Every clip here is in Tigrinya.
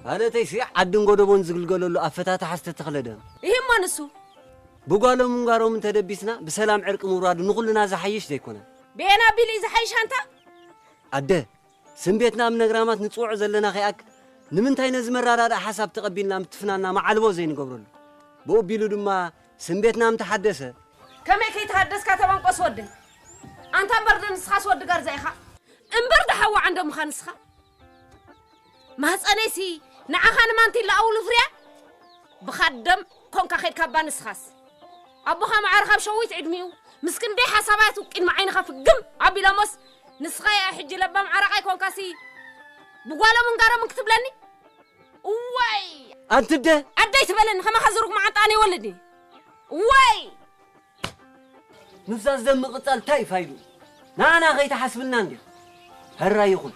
ማለተይሲ ዓድን ጎደቦን ዝግልገለሉ ኣፈታትሓ ዝተተኽለ ደም። ይህማ ንሱ። ብጓሎምን ጋሮምን ተደቢስና ብሰላም ዕርቂ ምውራዱ ንኹልና ዝሓይሽ ዘይኮነ? ብኤና ኣቢሉ እዩ ዝሓይሽ ኣንታ? ኣደ፣ ስም ቤትና ኣብ ነግራማት ንጽውዖ ዘለና ከይኣክል፣ ንምንታይ ነዚ መረዳድኣ ሓሳብ ተቐቢልና ምትፍናና መዓልቦ ዘይንገብረሉ? ብኡ ኣቢሉ ድማ ስም ቤትና ምተሓደሰ። ከመይ ከይተሃደስካ ተበንቆስ ወደይ? ኣንታ እምበር ዶ ንስኻስ ወዲ ጋርዛ ኢኻ? እምበር ዶ ሓዋ ዓንዶ ምኻ ንስኻ? ማህፀነይሲ ንዓኻ ንማንቲላ ኣውሉ ፍርያ ብኻደም ኮንካ ኸድካ እባ ንስኻስ። ኣቦኻ መዓረ ካብ ሸዊት ዕድሚኡ ምስ ክንደይ ሓሳባት ቅድሚ ዓይንኻ ፍግም ኣቢሎሞስ ንስኻ እያ ሕጂ ለባም ዓራቓይ ኮንካሲ ብጓሎምን ጋሮምን ክትብለኒ? እዋይ! ኣንቲ ኣደ! ኣደይ ትበለኒ ከማኻ ዝሩግ መዓንጣ ኣነ ይወልድኒ። እዋይ! ንሳ ዝደም ምቕጻል እንታይ ፋይዱ? ንዓና ከይትሓስብልና እንዲያ። ሕራይ ይኹን።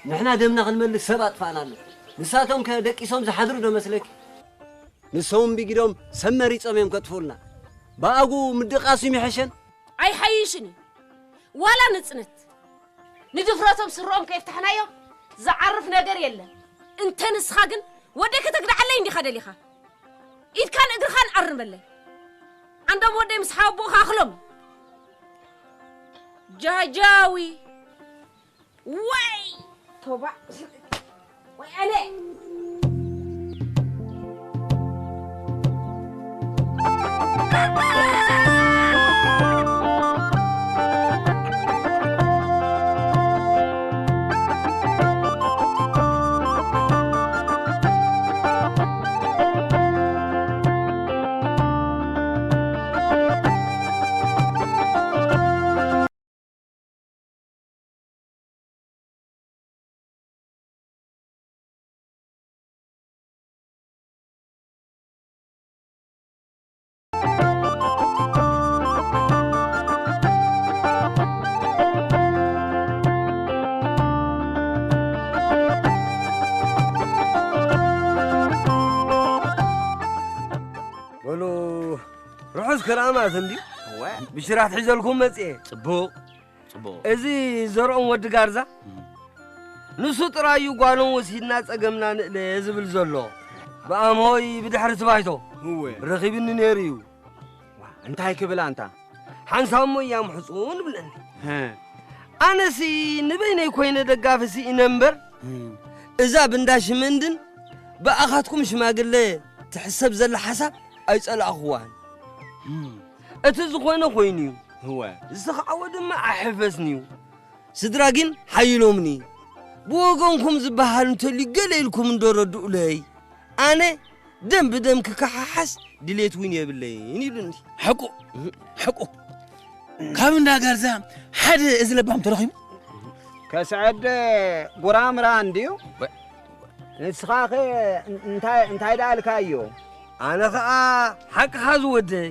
ንሕና ደምና ክንመልስ ሰብ ኣጥፋእና ኣሎ። ንሳቶም ከ ደቂሶም ዝሓድሩ ዶ መስለኪ? ንሶም ቢጊዶም ሰብ መሪጾም እዮም ከጥፍኡልና። ብኣጉ ምድቃሱ ይምሕሸን። ኣይሓይሽን እዩ። ዋላ ንጽነት። ንድፍረቶም ስረኦም ከየፍታሕናዮም ዝዓርፍ ነገር የለን። እንተ ንስኻ ግን ወደይ ከተግድዓለይ እንዲኻ ደሊኻ። ኢድካን እግርኻን ኣርመለይ። ዓንዶም ወደይ ምስ ሓወቦኻ ኣኽሎም። ጃጃዊ። ወይ ቶባ። ወይ ኣነ። በሉ፣ ርሑስ ክራማት እንድዩ። እወ። ብሽራት ሒዘልኩም መጽኤ። ጽቡቕ፣ ጽቡቕ። እዚ ዘርኦም ወዲ ጋርዛ፣ እም። ንሱ ጥራዩ ጓሎም ወሲድና ጸገምና ንእለ ዝብል ዘሎ። ብኣምሆይ ብድሕሪ እቲ ባይቶ እወ። ረኺብኒ ነይሩ እዩ። ዋ፣ እንታይ ክብል ኣንታ? ሓንሳብ እሞ እያ ምሕጹን ብለኒ። ሀ። ኣነሲ ንበይነይ ኮይነ ደጋፊ ስኢነ እምበር፣ እም። እዛ ብንዳ ሽመንድን ብኣኻትኩም ሽማግለ ትሕሰብ ዘላ ሓሳብ ኣይጸላእኽዋን። እም። እቲ ዝኾነ ኮይኑ'ዩ። እወ። ዝተኻዕወ ድማ ኣይሕፈስን'ዩ። ስድራ ግን ሓይሎምኒ። ብወገንኩም ዝበሃል እንተልዩ ገለ ኢልኩም እንዶ ረድኡለይ። ኣነ ደም ብደም ክከሓሓስ ድሌት እውን የብለይን ኢሉኒ። ሓቁ፣ ሓቁ። ካብ እንዳ ጋርዛ ሓደ እዚ ለባም ተረኺቡ? ከስዐደ ጉራምራ እንድዩ? ወ- ንስኻኸ እንታይ፣ እንታይ ደኣ ኢልካዮ? ኣነ ኸኣ ሓቅኻ ዝወደይ።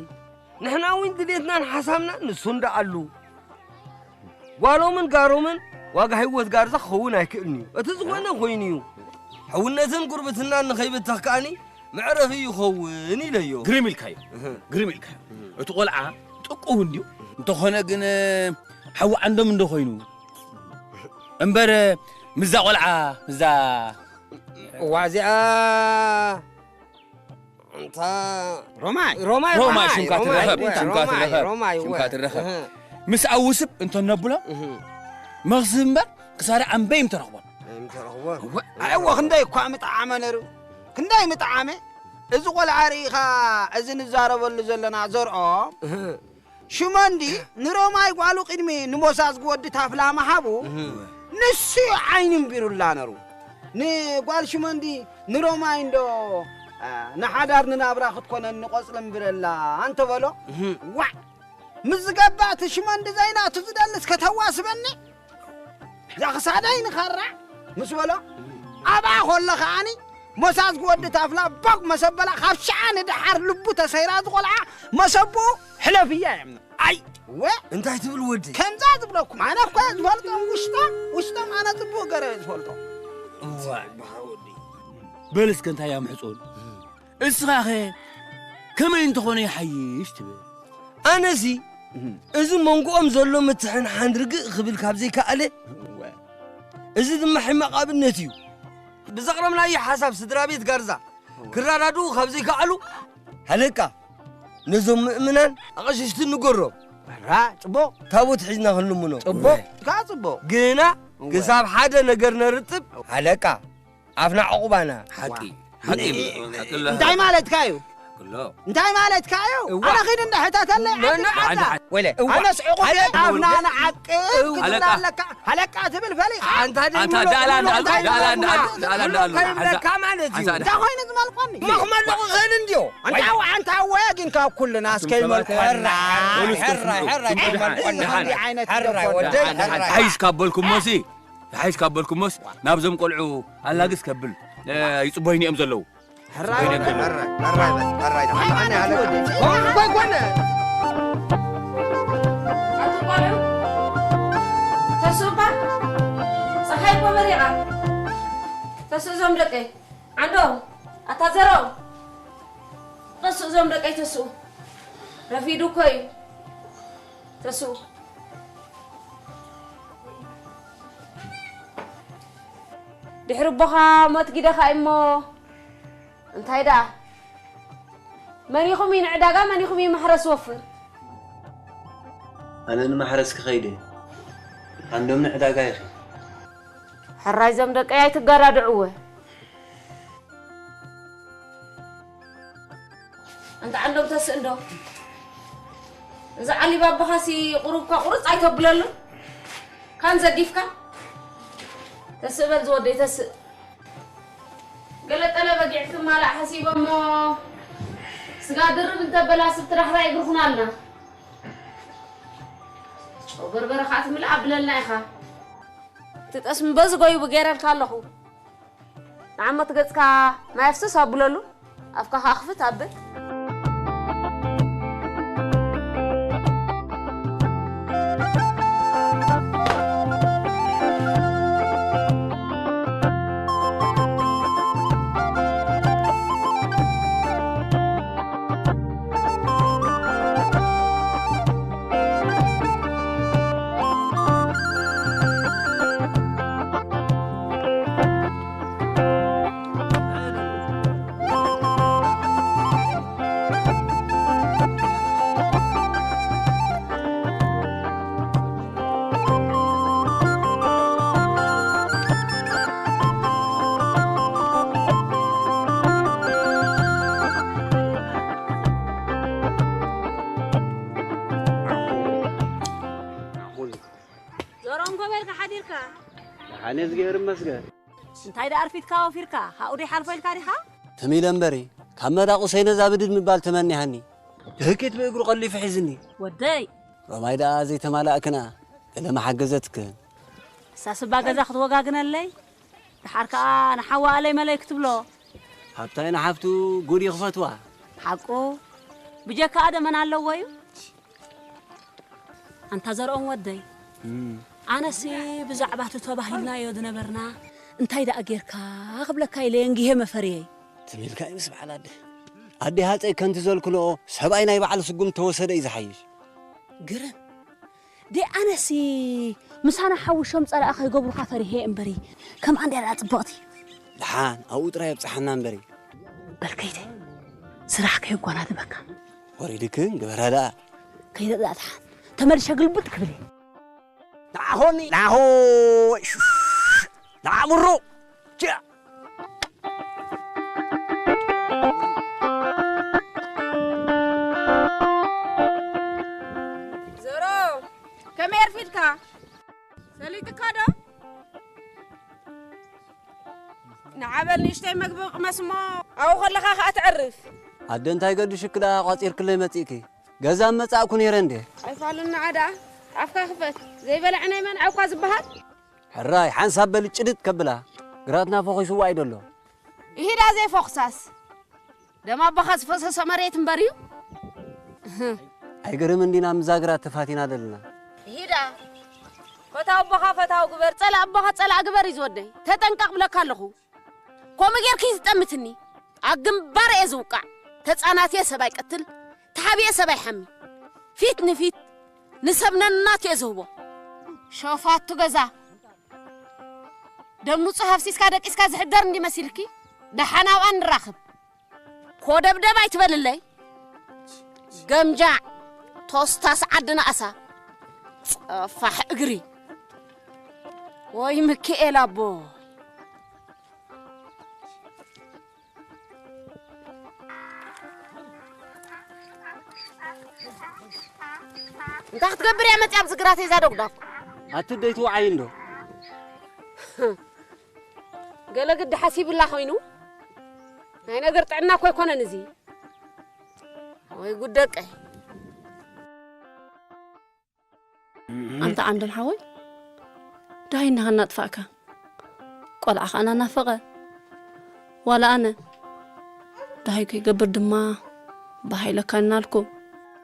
ንሕና እውን ድሌትናን ሓሳብናን ንሱ እንዳ ኣሉ። ጓሎምን ጋሮምን ዋጋ ህይወት ጋርዛ ክኸውን ኣይክእልን እዩ። እቲ ዝኾነ ኮይኑ እዩ። ሕውነትን ጉርብትናን ንኸይብተኽ ከኣኒ መዕረፊ ይኸውን ኢለዮ። ግርም ኢልካዮ። እህ። ግርም ኢልካዮ። እቲ ቆልዓ ጥቁው እንድዩ። እንተኾነ ግን ሓዊ ዓንዶም እንዶ ኮይኑ። እምበር ምዛ ቆልዓ፣ ምዛ እዋ እዚኣ እንታ ሮማይ። ሮማይ፣ ሮማይ፣ ሽምካ ሮማይ፣ ትረኸብ፣ ሮማይ፣ ሽምካ ሮማይ፣ ትረኸብ፣ ሮማይ፣ ሽምካ እወ። ትረኸብ። እህ። ምስ ኣውስብ እንተነብሎ፣ እህ። መኽስብ እምበር ክሳሪ ኣንበይ ምተረኽቦን። ኣይምተረኽቦን። እወ። ኣይወ፣ ክንደይ እኳ ምጠዓመ ነይሩ። ክንደይ ምጠዓመ። እዚ ቆልዓ ርኢኻ፣ እዚ ንዛረበሉ ዘለና ዘርኦም። እህ። ሽመንዲ ንሮማይ ጓሉ ቅድሚ ንሞሳዝጊ ወዲ ታፍላ ምሃቡ፣ እህ። ንሱ እዩ ዓይኒ እምቢሩላ ነሩ። ንጓል ሽመንዲ ንሮማይ እንዶ፣ አ፣ ንሓዳር ንናብራ ክትኮነኒ ቆጽሊ እምብረላ እንተበሎ፣ እህ። ዋዕ! ምስ ዝገባእ እቲ ሽመንዲ ዘይናቱ ዝደልስ ከተዋስበኒ? እዛ ክሳደይ ንኸራ ምስ በሎ፣ ኣብኣ ከሎ ከዓኒ ሞሳዝጊ ወዲ ታፍላ ቦግ መሰበላ ካብ ሽዓ ንደሓር ልቡ ተሰይራ ዝቖልዓ መሰብኡ ሕለፍያ እዮም። ኣይ! ወ! እንታይ ትብል ወዲ? ከምዛ ዝብለኩም ኣነ እኮ ዝፈልጦም ውሽጦም፣ ውሽጦም ኣነ ጽቡቕ ገረ ዝፈልጦ። እዋይ! በል እስከ እንታይ እያ ምሕጾን? እስኻኸ ከመይ እንተኾነ ይሓይሽ ትብል? ኣነሲ እህ። እዚ መንጎኦም ዘሎ ምትሕንሓን ርግእ ክብል ካብ ዘይከኣለ፣ እወ። እዚ ድማ ሕማቕ ኣብነት እዩ። ብዘቕረብናዮ ሓሳብ ስድራ ቤት ጋርዛ ክረዳድኡ ካብ ዘይከኣሉ፣ ሃለቃ፣ ነዞም ምእምናን ኣቐሽሽቲ ንገሮም። ራ፣ ጽቡቕ። ታቦት ሒዝና ክንልምኖ። ጽቡቕ። ከኣ ጽቡቕ። ግና እወ። ክሳብ ሓደ ነገር ነርጥብ፣ ሃለቃ፣ ኣፍና ዕቑባና። ሓቂ፣ ሓቂ፣ ሓቂ ኣሎ። እንታይ ማለትካ እዩ? ኣሎ። እንታይ ማለትካ እዩ? እዋ። ኣነ ኺድ እንዳ ሕተተለይ ነ-፣ ነ-፣ ዓዲ ዓዲ። ወለ፣ እዋ። ኣነስ ዕቑብ ሃለቃ፣ እየ። ኣፍና ንዓቅብ እው። ክትብል ሃለቃ። ኣለካ። ሃለቃ ትብል ፈሊኻ። ኣንታ ኣንታ ደንግሎ፣ ዳላ እንዳ ደንግሎ፣ ኣልኩ፣ ዳላ እንዳ ኣልኩ፣ ዳላ እንዳ ኣልኩ። ከይብለካ ማለት እዩ። ኣንታ እንታይ ኮይኑ ዝመልኮኒ? መኽመሉ ክኽእል እንድዮ። ኣንታ ወይ። ኣንታ ወይ ግን ካብ ኩልና ኣቱም እስከ ሰባት ይመልኮና። ሕራይ፣ ሕራይ፣ ሕራይ፣ ሕራይ፣ ሕራይ፣ ሕራይ፣ ሕራይ፣ ዓይነት ሕራይ፣ ደቦ ወደይ፣ ደሓን፣ ደሓን። ሕራይ። ሓይሽ ካብ በልኩሞሲ፣ ሓይሽ ካብ በልኩሞስ፣ ናብዞም ቆልዑ ኣላግስ ከብል፣ እ፣ ይጽበዩኒ እዮም ዘለዉ። ሕራይ፣ ይጽበዩኒ እዮም ዘለዉ። ሕራይ፣ ሕራይ፣ ሕራይ፣ ሕራይ። ኣቱ ቆልዑ፣ ተስኡ እባ፣ ጸሓይ እኮ በሪቓ። ተስኡ እዞም ደቀይ። ዓንዶ፣ ኣታ ዘሮ። ተስኡ እዞም ደቀይ ተስኡ። ረፊዱ እኮ እዩ። ተስኡ። ድሕሪ ኣቦኻ ሞት ጊደኻ እሞ እንታይ ደኣ? መን ኢኹም እዩ ንዕዳጋ፣ መን ኢኹም እዩ ማሕረስ ወፍር? ኣነ ንማሕረስ ክኸይድ እየ። ኣንዶም ንዕዳጋ ኢኺ። ሕራይ እዞም ደቀይ ኣይትገዳድዕወ። ኣንታ ዓንዶም ተስእ እንዶ። እዚ ዓሊባባኻሲ ቁሩብካ ቁርጽ ኣይተብለሉ። ካን ዘጊፍካ። ተስእ በል ዝወደይ ተስእ። ገለ ጠለ በጊዕ ክትማላእ ሓሲቦ እሞ ስጋ ድርብ እንተበላ ስብቲ ዳሕራይ እግርኹን ኣልና። ጨው በርበረ ኸኣ ትምልእ ኣብለልና ኢኻ። እቲ ጠስሚ በዚ ጎይቡ ገይረልካ ኣለኹ። ንዓመት ገጽካ ማይ ኣፍስስ ኣብለሉ፣ ኣፍካ ኸኣ ክፍት ኣብል። ዞሮም ኮበልካ ሓዲርካ? ደሓን እየ፣ እግዚኣብሔር ይመስገን። እንታይ ደኣ ኣርፊድካ ወፊርካ? ካብኡ ዶ ይሓልፎ ኢልካ ዲኻ? ትም ኢለ እምበሪ፣ ካብ መዳቑሰይ ነዛ ብድድ ምባል ተመኒሃኒ። ብህኪት ብእግሩ ቀሊፉ ሒዝኒ። ወደይ! ሮማይ ደኣ ዘይተማላእክና፣ ገለ መሓገዘትክን። እሳ ስባ ገዛ ክትወጋግነለይ? ደሓር ከኣ ንሓዋ ኣለይ መለይ ክትብሎ። ሃብታይ ንሓፍቱ ጉድ ይኽፈትዋ። ሓቁ፣ ብጀካ ኣደ መን ኣለዎ እዩ? ኣንታ ዘርኦም ወደይ፣ እም። ኣነሲ ብዛዕባ እቲ ተባሂልናዮ ዝነበርና እንታይ ደኣ ጌርካ ክብለካ ኢለ የንጊሄ መፈርየይ። ትም ኢልካ እዩ ምስ በዓል ኣደ። ኣደ ሃፀይ ከምቲ ዘልክልኦ ሰብኣይ ናይ በዓል ስጉም ተወሰደ እዩ ዝሓይሽ። ግርም። ደ ኣነሲ ምሳና ሓዊሾም ጸላኢ ከይገብሩኻ ፈሪሄ እምበሪ፣ ከምኣ እንድያ ደኣ ጽብቕቲ። ደሓን፣ ኣብኡ ጥራይ ኣብጽሓና እምበሪ። በል ከይደ፣ ስራሕ ከየጓናድበካ። ወሪድክን ግበራ ደኣ። ከይደ ደኣ ደሓን፣ ተመልሸ ግልብጥ ክብል እየ። ናሆኒ፣ ናሆ፣ ሹሽ፣ ናምሩ፣ ችያ። ዘሮ፣ ከመይ ኣርፊድካ? ሰሊጥካ ዶ? ንዓ በል ንእሽተይ መግቢ ቅመስ እሞ ኣብኡ ከለኻ ከኣ ተዕርፍ። ኣደ እንታይ ገድሽክ ደኣ ቋጺርክለይ መጺእኪ? ገዛ መጻእኩ ነይረ እንዴ? ኣይፋሉን ንዓ ደኣ ኣፍካ ክፈት። ዘይበልዐ ናይ መን ዓውካ ዝበሃል? ሕራይ፣ ሓንሳብ በሊ ጭድጥ ከብላ። ግራትና ፈኺስዋ እዩ ደሎ። ይሂዳ ዘይፈኹሳስ። ደም ኣቦኻ ዝፈሰሶ መሬት እምበር እዩ። ኣይገርምን ዲና ምዛ ግራት ተፋቲና ደለና። ይሂዳ። ፈታው ኣቦኻ ፈታው ግበር፣ ጸላእ ኣቦኻ ጸላእ ግበር እዩ ዝወደይ። ተጠንቀቕ ብለካ ኣለኹ። ከምኡ ጌርኪ ዝጠምትኒ። ኣብ ግንባር እየ ዝውቃዕ። ተጻናትየ ሰብ ኣይቀትል፣ ተሓቢኤ ሰብ ኣይሓሚ። ፊት ንፊት ንሰብ ነናቱ እየ ዝህቦ። ሸፋቱ ገዛ። ደም ንጹህ ኣፍሲስካ ደቂስካ ዝሕደር እንዲ መሲልኪ? ደሓን ኣብኣ ንራኽብ። ኮደብደብ ኣይትበልለይ። ገምጃዕ፣ ቶስታስ ዓዲ ናእሳ። ጸፋሕ እግሪ። ወይ ሚኪኤል ኣቦ። እንታይ ክትገብር እያ መጽያ ኣብዚ ግራተይ እዛ ደጉዳፍ? ኣቲ ደይ ትውዓይ እንዶ? ገለ ግዲ ሓሲብላ ኮይኑ? ናይ ነገር ጥዕና እኮ ኣይኮነን እዚ። ወይ ጉድ ደቀይ። ኣንታ ዓንዶም ሓወይ፣ ደሃይ እናሃና ኣጥፋእካ። ቆልዓ ኸኣ እናናፈቐ። ዋላ ኣነ፣ ደሃይ ከይገብር ድማ ብሃይለካ እናልኩ።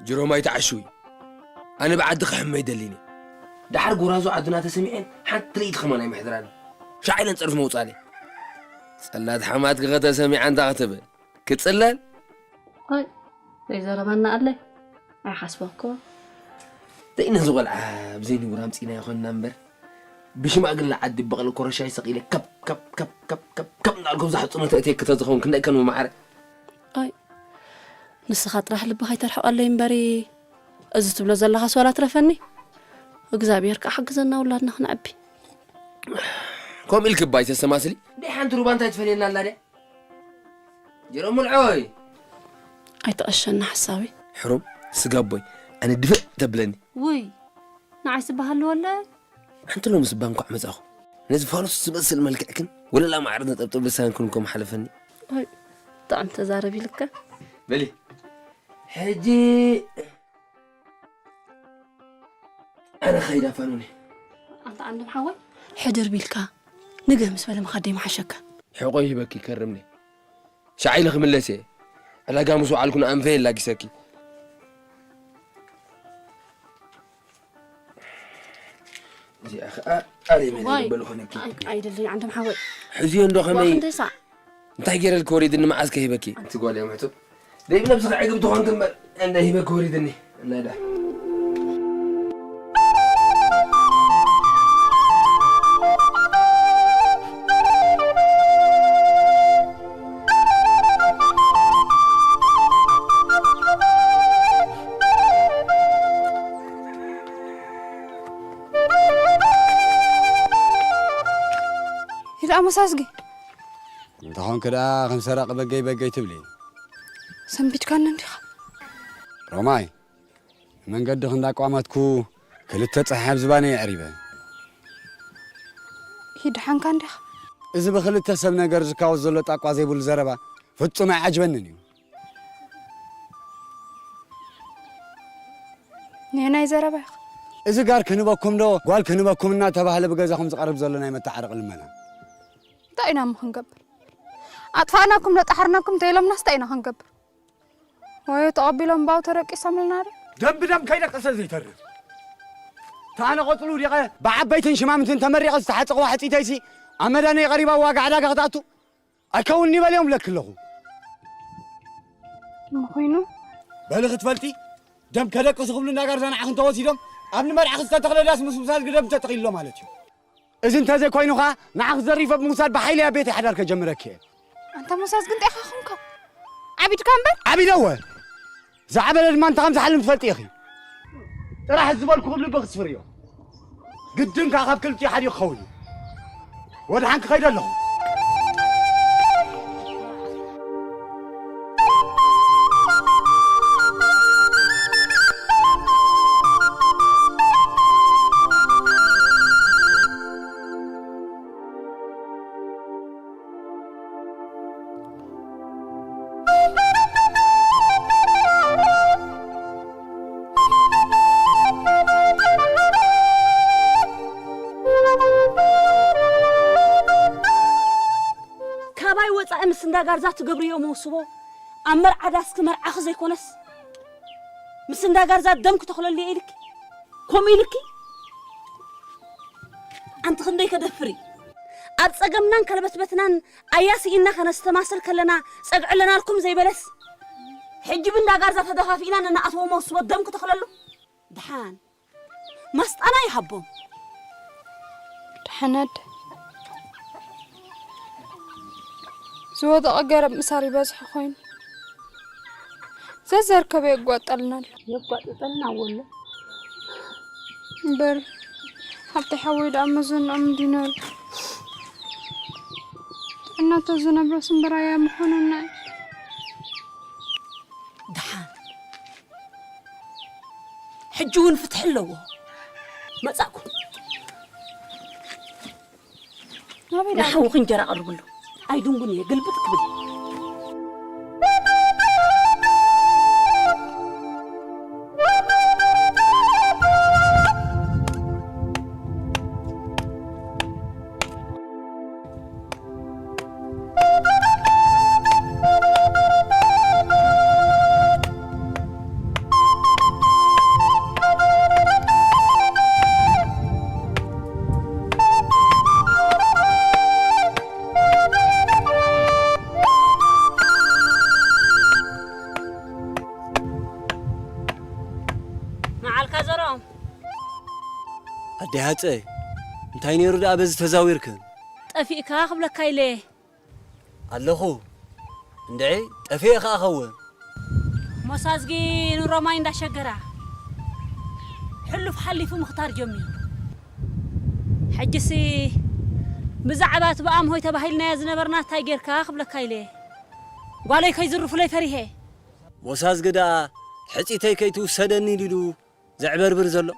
ጅሮም ኣይትዓሽዊ። ኣነ ብዓዲ ክሕመ ኣይደልን እየ። ደሓር ጎራዙ ዓድና ተሰሚዐን ሓንቲ ለይቲ ከማን ኣይምሕድራን። ሻዕ ኢለን ጸርፊ መውጻለይ። ጸላት ሓማትኪ ከተሰሚዓ እንታይ ክትብል? ክጽለል? ኣይ፣ ዘይዘረባና ኣለ። ኣይሓስበኮ። ደይ ነዚ ቆልዓ ብዘይ ንቡር ኣምጺእና ይኾንና እምበር፣ ብሽማግለ ዓዲ በቕሊ ኮረሻይ ሰቒለ ከብ፣ ከብ፣ ከብ፣ ከብ፣ ከብ፣ ከብ እናልኩም ዝሓጽኖ ተእትየ ክተዝኸውን ክንደይ ከም መማዕረ። ኣይ፣ ንስኻ ጥራሕ ልብኻ ኣይተርሕቐለይ እምበሪ፣ እዚ ትብሎ ዘለኻስ ዋላ ትረፈኒ። እግዚኣብሔር ከዓ ሓግዘና ውላድና ክንዕቢ። ከምኡ ኢልኪ እባ ኣይተስተማስሊ። ደይ ሓንቲ ሩባ እንታይ ትፈልየና ኣላ ደይ? ጅሮ ሙልዖይ። ኣይትቐሸና ሓሳዊ። ሕሩም ስጋቦይ፣ ኣነ ድፍእ ተብለኒ። ውይ፣ ንዓይ ስባሃሉ ወለ። ሓንቲ ሎምስ እባ እንኳዕ መጻኹ። ነዚ ፋኑስ ዝመስል መልክዕክን ወለላ ማዕረ ነጠብጥብ ልሳንክን እኮ ምሓለፈኒ። ኣይ፣ ብጣዕሚ ተዛረብ ኢልካ። በሊ፣ ሕጂ ኣነ ኸይዳ ፋኑኒ። ኣንታ ዓንዶም ሓወይ፣ ሕድር ቢልካ ንግህ ምስ በለ ምኻድ ደይምሓሸካ። ሕቆ ይህበኪ ከርምኒ። ሻዕ ኢለ ክምለስ እየ። ዕላጋ ምስ ወዓልኩ ንኣንፈይ የላጊሰኪ። እዚኣ ኸኣ ኣረይ መን ዋይ፣ ይበል ኾነኪ? ኣይ፣ ኣይደለይ ዓንዶም ሓወይ። ሕዝዮ እንዶ ዋ ኸመይ? ክንደይ ሳዕ? እንታይ ገይረልኪ ወሪድኒ መዓስ ከ ሂበኪ? ኣንቲ ጓል እያ ምሕቱብ። ደይ ብነብስኺ ዕግብቲ ኾንኪ እምበር፣ እንደ ሂበኪ ወሪድኒ። እናዳ። ኢላ መሳስጊ። እንተኾንኪ ደኣ ከም ሰራቂ በገይ በገይ ትብሊ። ሰንቢድካኒ እንዲኻ። ሮማይ፣ መንገዲ ክንዳቋመትኩ ክልተ ጸሓይ ኣብ ዝባነይ ኣዕሪበ። ይድሓንካ እንዲኻ። እዚ ብክልተ ሰብ ነገር ዝካወስ ዘሎ ጣቋ ዘይብሉ ዘረባ ፍጹም ኣይዓጅበንን እዩ። ንየናይ ዘረባ ኢኻ? እዚ ጋር ክንበኩም ዶ ጓል ክንበኩም እናተባህለ ብገዛኹም ዝቐርብ ዘሎ ናይ መተዓረቂ ልመና። እንታይ ኢና እሞ ክንገብር? ኣጥፋእናኩም ዶ ጠሓርናኩም እንተኢሎምናስ እንታይ ኢና ክንገብር? ወይ ተቐቢሎም ባው ተደቂሶምልና ዶ? ደም ብደም ከይደቀሰ ዘይተርፍ። ታነ ቆጽሉ ዲቐ ብዓበይትን ሽማምትን ተመሪቐ ዝተሓጸቕዋ ሕጺተይሲ ኣብ መዳነይ ቀሪባ ዋጋ ዕዳጋ ክትኣቱ ኣይከውን ይበል እዮም ብለኪ ኣለኹ። ምኾይኑ? በሊ ክትፈልጢ ደም ከደቅሱ ክብሉ እንዳጋር ዛንዓኽ እንተወሲዶም ኣብ ንመርዓኽ ዝተተኽለ ዳስ ምስ ምሳል ግደም ተጠቒሎ ማለት እዩ። እዚ እንተዘይኮይኑ ኸኣ ንዓኽ ዘሪፈ ብምውሳድ ብሓይሊ ኣብ ቤት ሓዳር ከጀምረኪ እየ። ኣንታ ሞሳስ ግን ጤኻ ኹንካ። ዓቢድካ እምበር? ዓቢደወ። ዝዓበደ ድማ እንታይ ከም ዝሓልም ትፈልጢ ኢኺ። ጥራሕ ዝበልኩኹም ልቢ ክትስፍርዮ። ግድን ከኣ ካብ ክልቲኡ ሓዲኡ ክኸውን እዩ። ወድሓን ክኸይድ ኣለኹ። ካባይ ወጻኢ ምስ እንዳ ጋርዛ ትገብርዮ መውስቦ ኣብ መርዓ ዳስኪ መርዓኺ ዘይኮነስ ምስ እንዳ ጋርዛ ደም ክተኽለሉ እየ ኢልኪ ከምኡ ኢልኪ ኣንቲ ክንደይ ከደፍሪ ኣብ ጸገምናን ከለበትበትናን ኣያ ስኢና ከነስተማስል ከለና ጸግዕለናልኩም ዘይበለስ ሕጂ ብንዳ ጋርዛ ተደፋፊእና ነናኣትዎ መውስቦ ደም ክተኽለሉ ድሓን ማስጣና ይሃቦም። ድሓን ኣደ። ዝወደቐ ገረብ ምሳር ይበዝሖ ኮይኑ፣ ዘዘርከበ የጓጠልና ኣሎ። የጓጥጠልና ወሎ። እምበር፣ ሓብቲ ሓወይ ደኣ መዘንኦም እንዲነሩ። ጥዕናቶ ዝነብረስ እምበር ኣያ ምኾነና እዩ። ደሓን። ሕጂ እውን ፍትሒ ኣለዎ። መጻእኩ። ናበይ ደኣ? ንሓውኺ እንጀራ ኣቕርብሉ። ኣይድንጉን እየ፣ ግልብጥ ክብል። መዓልካ ዘርኦም። ኣደ ሃፀይ፣ እንታይ ነይሩ ደኣ በዚ ተዛዊርክን? ጠፊእካ ክብለካ ኢለ። ኣለኹ። እንድዒ፣ ጠፊኤ ኸኣ ኸውን። ሞሳዝጊ ንሮማይ እንዳሸገራ፣ ሕሉፍ ሓሊፉ ምኽታር ጀሚሩ። ሕጅሲ ብዛዕባ እቲ ብኣምሆይ ተባሂልናዮ ዝነበርና እንታይ ጌርካ ክብለካ ኢለ። ጓለይ ከይዝርፉለይ ፈሪሄ። ሞሳዝጊ ደኣ ሕጺተይ ከይትውሰደኒ ኢሉ ዘዕበርብር ዘሎ።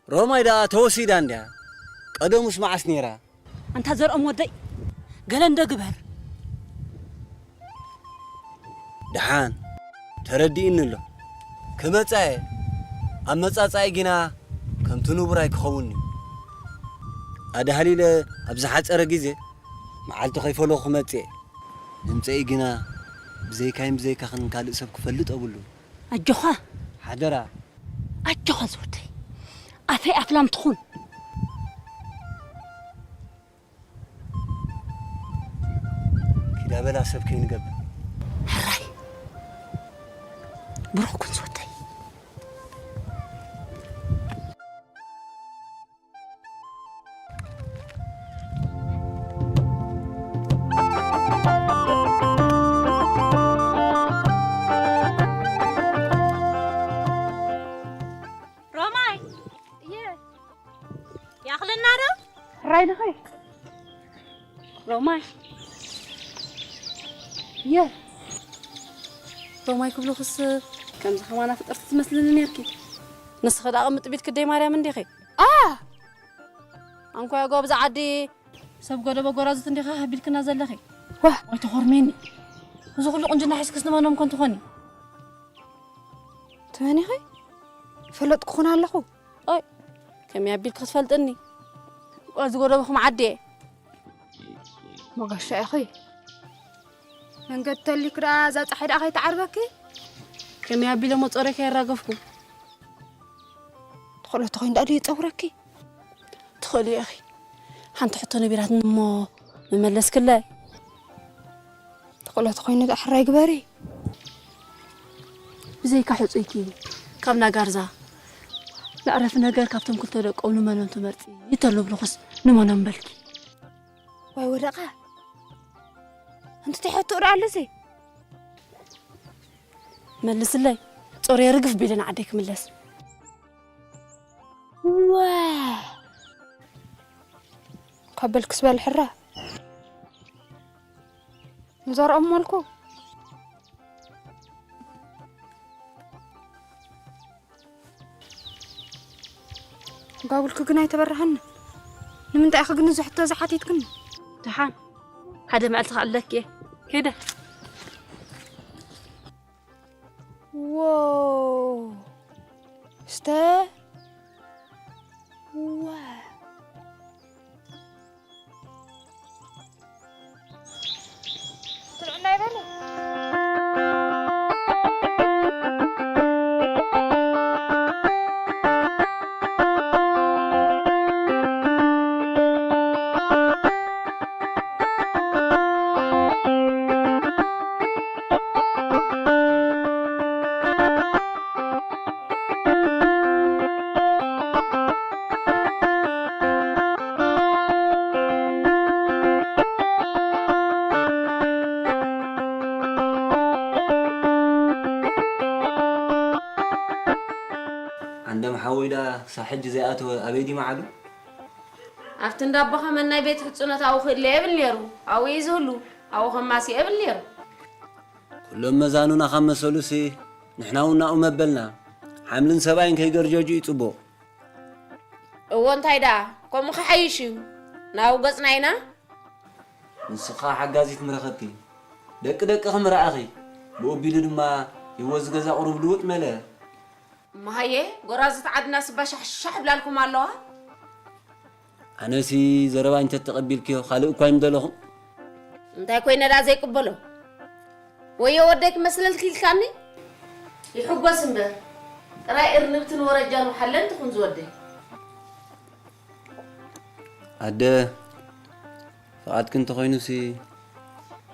ሮማይ ደኣ ተወሲዳ እንድያ። ቀደሙስ መዓስ ነይራ? ኣንታ ዘርኦም ወደይ፣ ገለ እንዶ ግበር። ደሓን፣ ተረዲእኒ ኣሎ። ክመጻ እየ። ኣመጻጻኢ ግና ከምቲ ንቡር ኣይክኸውን'ዩ። ኣዳህሊለ ኣብ ዝሓጸረ ግዜ መዓልቲ ከይፈለኹ ክመጽእ እየ። መምጸኢ ግና ብዘይካይን ብዘይካኽን ካልእ ሰብ ክፈልጥ የብሉን። ኣጆኻ። ሓደራ። ኣጆኻ ዝወደይ። ኣፈይ ኣፍላም ትኹን። ኪዳ በላ ሰብ ከይንገብር። ሕራይ። ብሩኽ ኩን ዝወደይ። ሮማይ። እየ። ያኽልና ዶ? ራይ ድኸይ? ሮማይ። እየ። ሮማይ ክብልኽስ ከምዚ ከማና ፍጥርቲ ትመስልኒ ነርኪ። ንስኺ ደኣ ቅምጥ ቢልኪ ደይ ማርያም እንዲኺ? ኣ! ኣንኮ ያጎ ብዛ ዓዲ ሰብ ጎደቦ ጎራዙት እንዲኻ ሃቢልክና ዘለኺ። ዋህ! ወይ ተኾርሜኒ። እዚ ኩሉ ቁንጅና ሒዝክስ ንመኖም ኮን ትኾኒ? ትመኒኺ? ፈለጥኩኹን ኣለኹ። ኦይ፣ ከመይ ኣቢልኪ ክትፈልጥኒ? ጓል ዝጎደበኹም ዓዲ እየ። መጋሻ ኢኺ። መንገዲ ተሊክ ደኣ እዛ ፀሓይ ደኣ ከይትዓርበኪ። ከመይ ኣቢለ ሞ ጾረይ ከየራገፍኩ? ትኽእሎ ተኾይኑ ደኣ ድዩ ይጸውረኪ? ትኽእሊ ኢኺ። ሓንቲ ሕቶ ነቢራትኒ እሞ መመለስክለይ? ትኽእሎ ተኾይኑ ደኣ ሕራይ ግበሪ። ብዘይካ ሕጹይኪ ካብ ናጋርዛ መዕረፊ ነገር ካብቶም ክልተ ደቆም ንመኖም ትመርጺ? ይተሉ ብልኹስ ንመኖም በልኪ? ዋይ ወደቓ። ኣንቲ እንታይ ሕቶ ደኣ ኣለሲ? መልስለይ። ጾርየ ርግፍ ቢለ ንዓደይ ክምለስ። ዋ! ካብ በልክስ በል ሕራ። ንዘርኦም መልኩ። ጋብልኪ ግን ኣይተበርሃኒ። ንምንታይ ኢኺ ግን እዚ ሕቶ እዚ ሓቲትክኒ? ደሓን። ሓደ መዓልቲ ክዕለኪ እየ። ከይደ። ዎው። እስተ። ዋ። ትርዕና ይበል። ወይ ደኣ ክሳብ ሕጂ ዘይኣተወ ኣበይ ድዩ መዓዱ? ኣብቲ እንዳ ኣቦኻ መናይ ቤት ሕጽኖት ኣብኡ ክእለ የብል ነይሩ። ኣብኡ እዩ ዝህሉ። ኣብኡ ከማሲ የብል ነይሩ። ኩሎም መዛኑና ካብ መሰሉሲ ንሕና እውን ናብኡ መበልና። ሓምልን ሰብኣይን ከይገርጀጁ እዩ ጽቡቕ። እዎ እንታይ ደኣ፣ ከምኡ ክሓይሽ እዩ። ናብኡ ገጽና ኢና። ንስኻ ሓጋዚት ምረኸብኪ፣ ደቂ ደቅኺ ምረኣኺ፣ ብኡ ኣቢሉ ድማ ህይወት ዝገዛ ቁሩብ ልውጥ መለ። እመሃየ፣ ጎራዙት ዓድና ስባ ሻሕሻሕ ብላልኩም ኣለዋ። ኣነሲ ዘረባይ እንተተቐቢልክዮ ካልእ እኳ ይምደለኹ። እንታይ ኮይነ ደኣ ዘይቅበሎ? ወዮ ወደይ ክመስለልኪ ኢልካኒ? ይሕጎስ እምበር፣ ጥራይ እርንብትን ወረጃን ውሓለን ትኹን ዝወደይ። ኣደ፣ ፍቓድኪ እንተኾይኑሲ፣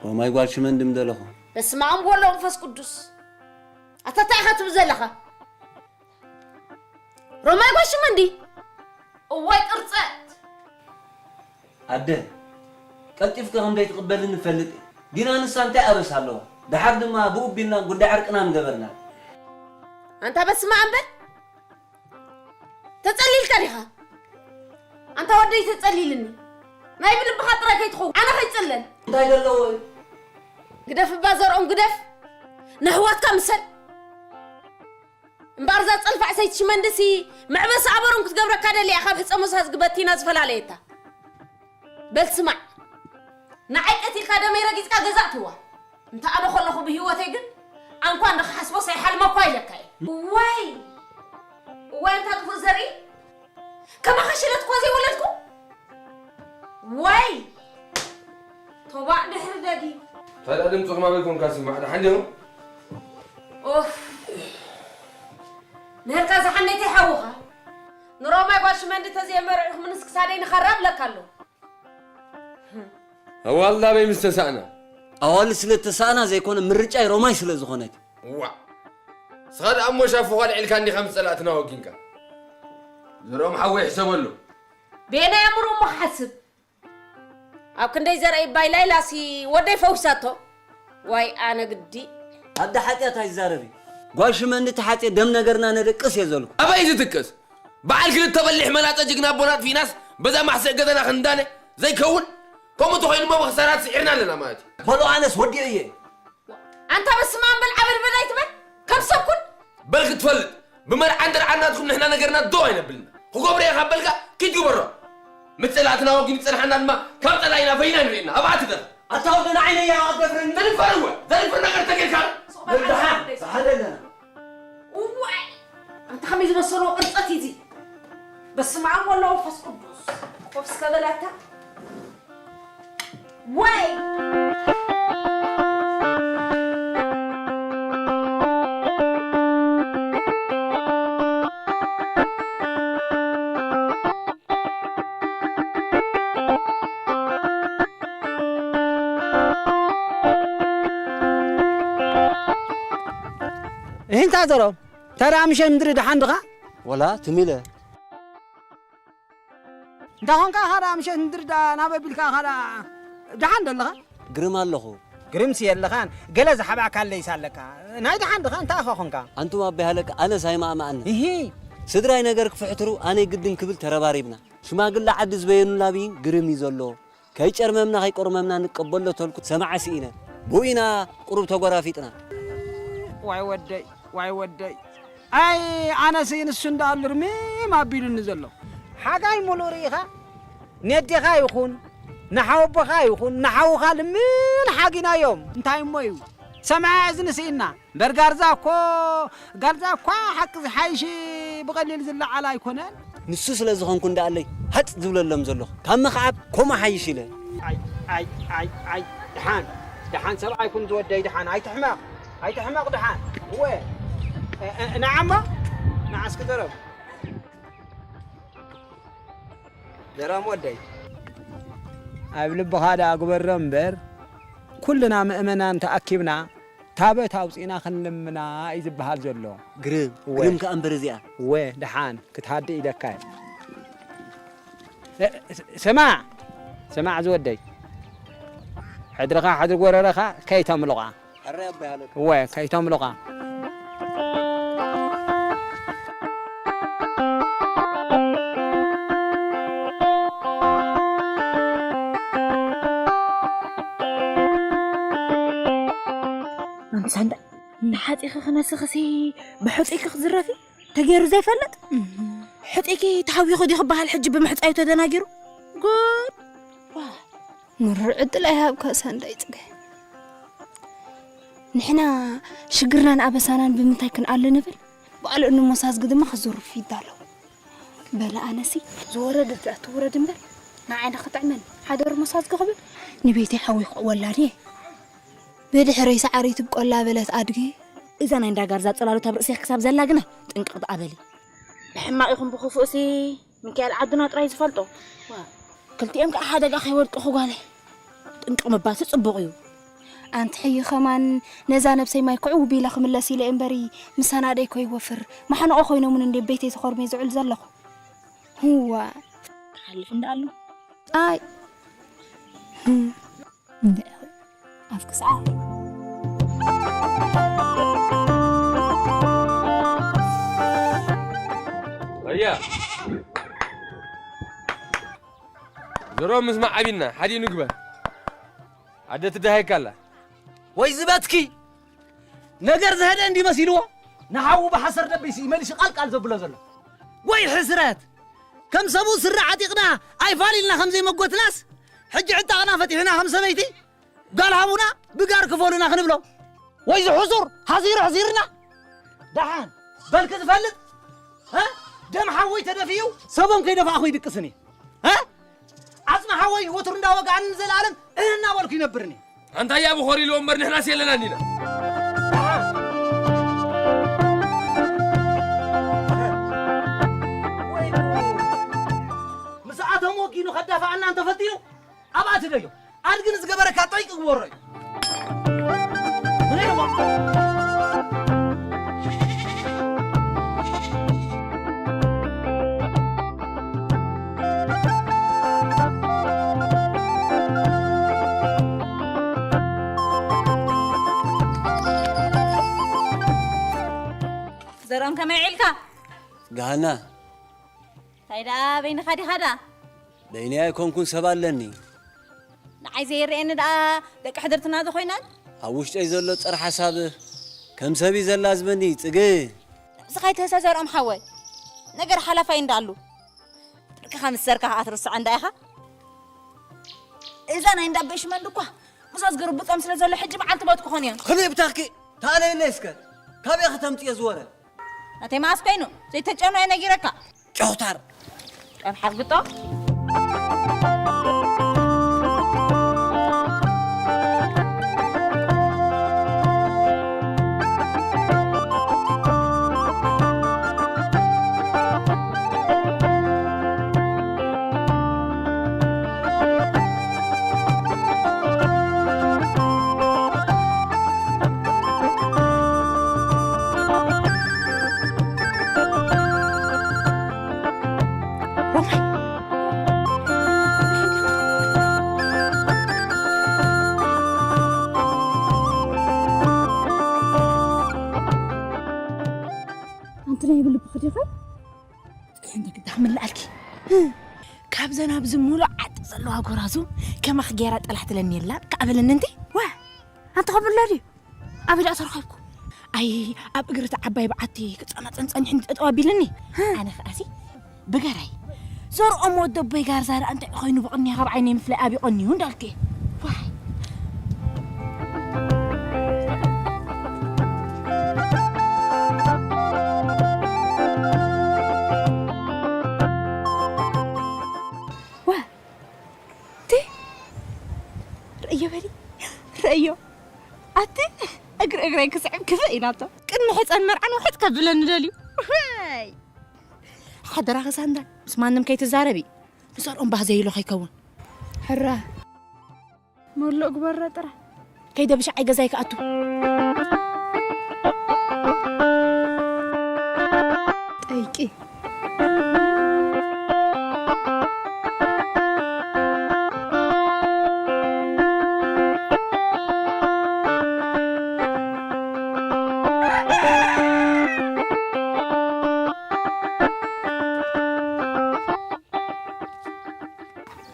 ሮማይ ጓል ሽመንዲ ምደለኹ። በስመ ኣብ ወወልድ ወመንፈስ ቅዱስ። ኣታ እንታይ ኢኻ ትብል ዘለኻ? ሮማይ ጓል ሽመንዲ? እዋይ ቅርጸት! ኣደ፣ ቀልጢፍኪ ከም ዘይትቕበልኒ እፈልጥ እየ። ግና ንሳ እንታይ ኣበሳ ኣለዋ? ደሓር ድማ ብኡ ኣቢልና ጉዳይ ዕርቅና ምገበርና። ኣንታ በስመ ኣብ በል። ተጸሊልካ ዲኻ? ኣንታ ወደይ ተጸሊልኒ። ናይ ብልብኻ ጥራይ ከይትኸውን። ኣነ ከይጸለል። እንታይ ዘለዎ እዩ? ግደፍ እባ ዘርኦም ግደፍ። ነሕዋትካ ምሰል። እምበኣር እዛ ጸልፋዕ ሰይቲ ሽመንድሲ መዕበሲ ኣበሮን ክትገብረካ ደልያ ካብ ሕጸ ሞሳ ዝግበቲና ዝፈላለየታ። በል ስማዕ። ንዓይ ቀቲልካ ደመይ ረጊጽካ ገዛ እትዋ። እንተ ኣነ ከለኹ ብህይወተይ ግን ኣንኳ እንድኽሓስቦ ሳይሓልሞ እኳ ኢለካ እየ። እዋይ! እዋይ እንታ ጥፉእ ዘርኢ! ከማኻ ሽለት እኳ ዘይወለድኩ! ዋይ! ቶባእ ድሕሪ ደጊም። ታዲያ ድምፅኹም ኣበይ ኮንካ ዝስማዕ? ደሓን ዲኹም? ኦፍ! ምህርካ ዝሓነይቲ ሓውኻ። ንሮማይ ጓል ሽመንዲ ተዘየመርዒኹምንስ ክሳደይ ንኸራ ብለካ ኣለኹ። ኣዋልድ ኣበይ ምስ ተሳእና? ኣዋልድ ስለ ተሳእና ዘይኮነ፣ ምርጫይ ሮማይ ስለ ዝኾነት። ዋ! ንስኻ ደኣ እሞ ሻፉ ኳልዕ ኢልካ እንዲኻ ምስ ጸላእትና ወጊንካ። ዘርኦም ሓወይ ሕሰበሉ። በየናይ ኣእምሮ እሞ ክሓስብ? ኣብ ክንደይ ዘርአይ ባይላ ኢላሲ ወደይ ፈዊሳቶ። ዋይ ኣነ ግዲ። ኣደ ሓጢኣት ኣይዛረቢ። ጓል ሽመንዲ ተሓጽየ ደም ነገርና ነደቅስ እየ ዘልኩ። ኣበይ ዝጥቀስ? በዓል ክልተ በሊሕ መላጸ ጅግና ኣቦና ኣጥፊእናስ በዛ ማሕስእ ገዛና ክንዳነ ዘይከውን? ከምኡ ተኾይኑ እሞ ብኽሳራት ስዒርና ኣለና ማለት እዩ። በሉ ኣነስ ወዲኤ እየ። ኣንታ በስመ ኣብ በል ዓበድበድ ኣይትበል። ከም ሰብ ኩን። በል ክትፈልጥ፣ ብመርዓን ደርዓን ናትኩም ንሕና ነገርና ደው ኣይነብልና። ክገብሮ እየ ካብ በልካ፣ ኪድ ግበሮ። ምስ ጸላእትና ወጊኑ ዝጸንሓና ድማ ካብ ጸላኢና ፈይና ንርእየና። ኣብኣ ትደር። ኣታ ወደና ዓይነይ እያ ኣትደፍረኒ። ተድፈር እወ፣ ዘድፍር ነገር ተጌርካ። ደሓን፣ ደሓን ኣለና። እዋይ! ኣንታ ከመይ ዝመሰሎ ቅርጸት እዩ እዚ። በስመ ኣብ ወወልድ ወመንፈስ ቅዱስ። ኮፍ እስከ በላታ። ወይ! እሂ እንታይ ዘረባ? ተራ ምሸት ምድሪ ደሓን ድኻ? ወላ ትም ኢለ። እንታ ኾንካ ኢኻ ደኣ ምሸት ምድሪ ደኣ ናብ ኣቢልካ ኢኻ ደኣ ደሓን ዶ ኣለኻ? ግርም ኣለኹ። ግርምሲ የለኻን። ገለ ዝሓብኣካ ኣለይስ ኣለካ። ናይ ደሓን ድኻ? እንታይ ኢኻ ኾንካ? ኣንቱም ኣቦይ ሃለቃ ኣነስ ኣይማእማኣንን። እሂ። ስድራይ ነገር ክፍሕትሩ ኣነ ግድን ክብል ተረባሪብና። ሽማግለ ዓዲ ዝበየኑላ ብይን ግርም እዩ ዘሎ። ከይጨርመምና ከይቆርመምና ንቀበሎ ተልኩ ሰማዓ ስኢነ። ብኡ ኢና ቁሩብ ተጎራፊጥና። ዋይ ወደይ፣ ዋይ ወደይ። ኣይ ኣነሲ ንሱ እንዳኣሉ ርምም ኣቢሉኒ ዘሎ። ሓጋይ ሙሉእ ርኢኻ? ነዴኻ ይኹን፣ ንሓወቦኻ ይኹን፣ ንሓውኻ ልምን ሓጊናዮም። እንታይ እሞ እዩ? ሰማዒ እዝኒ ስኢንና። እምበር ጋርዛ እኮ፣ ጋርዛ እኳ ሓቂ ዝሓይሽ ብቐሊል ዝለዓል ኣይኮነን። ንሱ ስለ ዝኾንኩ እንዳኣለይ ሃጥ ዝብለሎም ዘለኹ። ካብ ምኽዓብ ከምኡ ሓይሽ ኢለ። ኣይ፣ ኣይ፣ ኣይ፣ ኣይ፣ ደሓን፣ ደሓን ሰብኣይ ኩን ዝወደይ ደሓን። ኣይትሕመቕ፣ ኣይትሕመቕ ደሓን። እወ፣ እ፣ እ፣ ንዓሞ፣ ንዓ እስኪ ዘረብ። ዘረም ወደይ። ኣብ ልብኻ ደኣ ግበሮ እምበር፣ ኩልና ምእመናን ተኣኪብና ታበት ኣውጺእና ክንልምና እዩ ዝበሃል ዘሎ። ግርም፣ እወ። ግርም ከኣ እምበር እዚኣ። እወ፣ ደሓን ክትሃድእ ኢለካ እየ። እ፣ ስ-፣ ስማዕ፣ ስማዕ ዝወደይ። ሕድርኻ፣ ሕድሪ ጎረረኻ ከይተምልቓ። ሕራይ ኣቦይ ሃለቃ። እወ፣ ከይተምልቓ። ኣንቲ ሳንዳ፣ ተሓጺኺ ክነስኽሲ ብሕጹይኪ ክትዝረፊ ተገይሩ ዘይፈልጥ? ሕጹይኪ ተሃዊኹ ድዩ ክበሃል ሕጂ ብምሕጻዩ ተደናጊሩ? ጉድ! ዋ! ምሩዕ ዕድል ኣይሃብካ ሳንዳይ ጽገ። ንሕና ሽግርናን ኣበሳናን ብምንታይ ክንኣሉ ንብል? ብኣልኡ ንሞሳዝጊ ድማ ክዝርፍ ይዳሎ። በለ ኣነሲ ዝወረደት ደኣ ትውረድ እምበር፣ ንዓይ ንኽጥዕመኒ ሓደር ሞሳዝጊ ክብል ንቤተይ ሓወይ ክቕወላ ድየ? ብድሕረይ ሰዓሪ ትብቆላ በለት ኣድጊ። እዛ ናይ እንዳ ጋርዛ ጽላሎት ኣብ ርእስኺ ክሳብ ዘላ ግና ጥንቅቕ ደኣ በሊ። ብሕማቕ ይኹን ብኽፉእሲ ሚካኤል ዓድና ጥራይ ዝፈልጦ። ክልቲኦም ከኣ ሓደጋ ከይወድቅኹ ጓለይ። ጥንቅቕ ምባልሲ ጽቡቕ እዩ። ኣንቲ ሕዪ ከማን ነዛ ነብሰይ ማይ ክዕው ቢለ ክምለስ ኢለ እምበሪ ምሳና ደይ ኮይወፍር ማሕንቖ ኮይኖምን እንዴ ቤተይ ተኾርሜ ዝዕል ዘለኹ። ህዋ ክሓልፍ እንዳ ኣሎ። ኣይ እንደ ኣፍ ክስዓር። ኣያ ዘሮ ምስማዕ ዓቢና ሓዲ ንግበር። ኣደ ትደሃይካ ኣላ። ወይ ዝበትኪ ነገር ዝሀደ እንዲ መሲልዎ ንሓዉ ብሓሰር ደቢሲ መሊሱ ቃልቃል ዘብሎ ዘሎ። ወይ ሕስረት! ከም ሰብኡ ስረ ዓጢቕና ኣይፋል ኢልና ከም ዘይመጎትናስ ሕጂ ዕጣቕና ፈቲሕና ከም ሰበይቲ ጋል ሃቡና ብጋር ክፈሉና ክንብሎ ወይ ዝሕሱር ሓሲሩ ሕሲርና ደሓን በልኪ ዝፈልጥ እ ደም ሓወይ ተደፊኡ ሰቦም ከይደፋእኹ ይድቅስን እየ እ ዓፅሚ ሓወይ ወትሩ እንዳወጋኣኒ ንዘለኣለም እህ እናበልኩ ይነብርን እየ ኣንታ ያቡ ኾር ኢልዎ እምበር ንሕናስ የለናን ኢና። ምስኣቶም ወጊኑ ከዳፍኣና እንተፈቲኑ ኣብኣ ትደዮ ኣድግን ዝገበረካ ጠይቂ ግበሮ እዩ። ዘርኦም ከመይ ዒልካ? ጋህና እንታይ ደኣ በይንኻ ዲኻ ደኣ? በይነይ ኣይኮንኩን ሰብ ኣለኒ። ንዓይ ዘይርኤኒ ደኣ ደቂ ሕድርትና ዶ ኮይናን? ኣብ ውሽጠይ ዘሎ ጸር ሓሳብ ከም ሰብ እዩ ዘላዝበኒ ጽግ። ንስኻ ኣይትህሰ ዘርኦም ሓወይ። ነገር ሓላፋይ እንዳኣሉ ብርክኻ ምስ ዘርካ ከኣ ትርስዖ እንዳ ኢኻ። እዛ ናይ እንዳበይ ሽመን ድኳ ምሳስ ግርብጦም ስለ ዘሎ ሕጂ መዓልቲ ሞት ክኾን እዮም። ክልእ ብታኪ ታለይለይ እስከ ካበይ ከተምጽዮ ዝወረ ናተይ መዓስ ኮይኑ ዘይተጨኖ ነጊረካ። ጨውታር ጨርሓ ግጦ ኣንቲ ናይ ብልብኺ ዲኺ? ጽንሕንቲ ግዳ ክምልኣልኪ። ካብዘን ኣብዚ ሙሉእ ዓጢ ዘለዋ ጎራዙ ከማኺ ገይራ ጠላሕትለኒ የላን ከኣ በለኒ እንዴ? ዋ! ኣንቲ ከምላ ድዩ? ኣበይ ደኣ ተረኸብኩ? ኣይ ኣብ እግሪ እቲ ዓባይ በዓቲ ክጸናጸን ጸኒሑ እንዲ ጠጠው ኣቢልኒ። ኣነ ከኣሲ ብገራይ ዘርኦም ወደቦይ ጋርዛ ደኣ እንታይ ኮይኑ ብቕንያ ካብ ዓይነይ ምፍላይ ኣብይቖኒ እዩ እንዳልኩ እየ። ዋይ ዋ ቲ ርእዮ በሊ ርእዮ ኣቲ እግሪ እግረይ ክስዕብ ክፍእ ኢላቶ ቅድሚ ሕፀን መርዓን ውሕጥ ከብለኒ ደልዩ። ዋይ ሓደራኺ ሳንዳል ምስ ማንም ከይትዛረቢ። ንሰርኦም ባህ ዘይሎ ከይከውን። ሕራ መሎእ ግበሮ ጥራሕ። ከይደ ብሻዓይ ገዛይ ክኣቱ። ጠይቂ።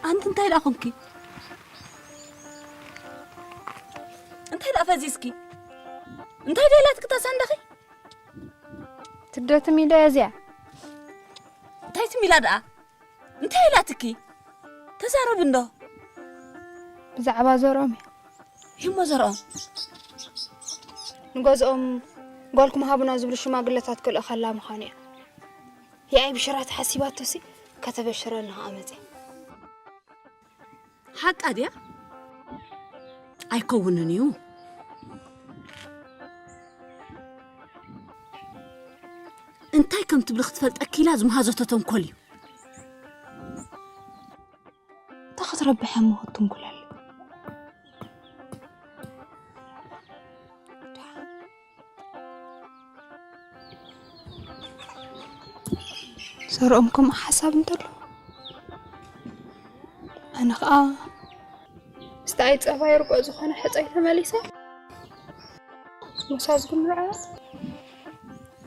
ኣንቲ እንታይ ደኣ ኾንኪ? እንታይ ደኣ ፈዚዝኪ? እንታይ ደላትክ እታ ሳንዳኺ? ትደትም ኢለ እዚኣ። እንታይ ትም ኢላ ደኣ? እንታይ ኢላትኪ? ተዛረብ እንዶ። ብዛዕባ ዘርኦም እያ። እሞ ዘርኦም? ንገዝኦም ጓልኩም ሃቡና ዝብሉ ሽማግለታት ክልእኸላ ምዃኑ እያ። የኣይ ብሽራ ተሓሲባቶሲ ከተበሽረና ከኣ መጽያ። ሓቃ ድያ? ኣይከውንን እዩ። እንታይ ከም ትብሊ ክትፈልጠኪ ኢላ ዝመሃዘቶ ተንኮል እዩ። እንታይ ክትረብሕ እሞ ክትንኩለሉ? ዘርኦም ከምኡ ሓሳብ እንተሎ፣ ኣነ ኸኣ ምስቲ ኣይጸባይ ርቆ ዝኾነ ሕጸይ ተመሊሰ ሞሳ ዝግምዑ።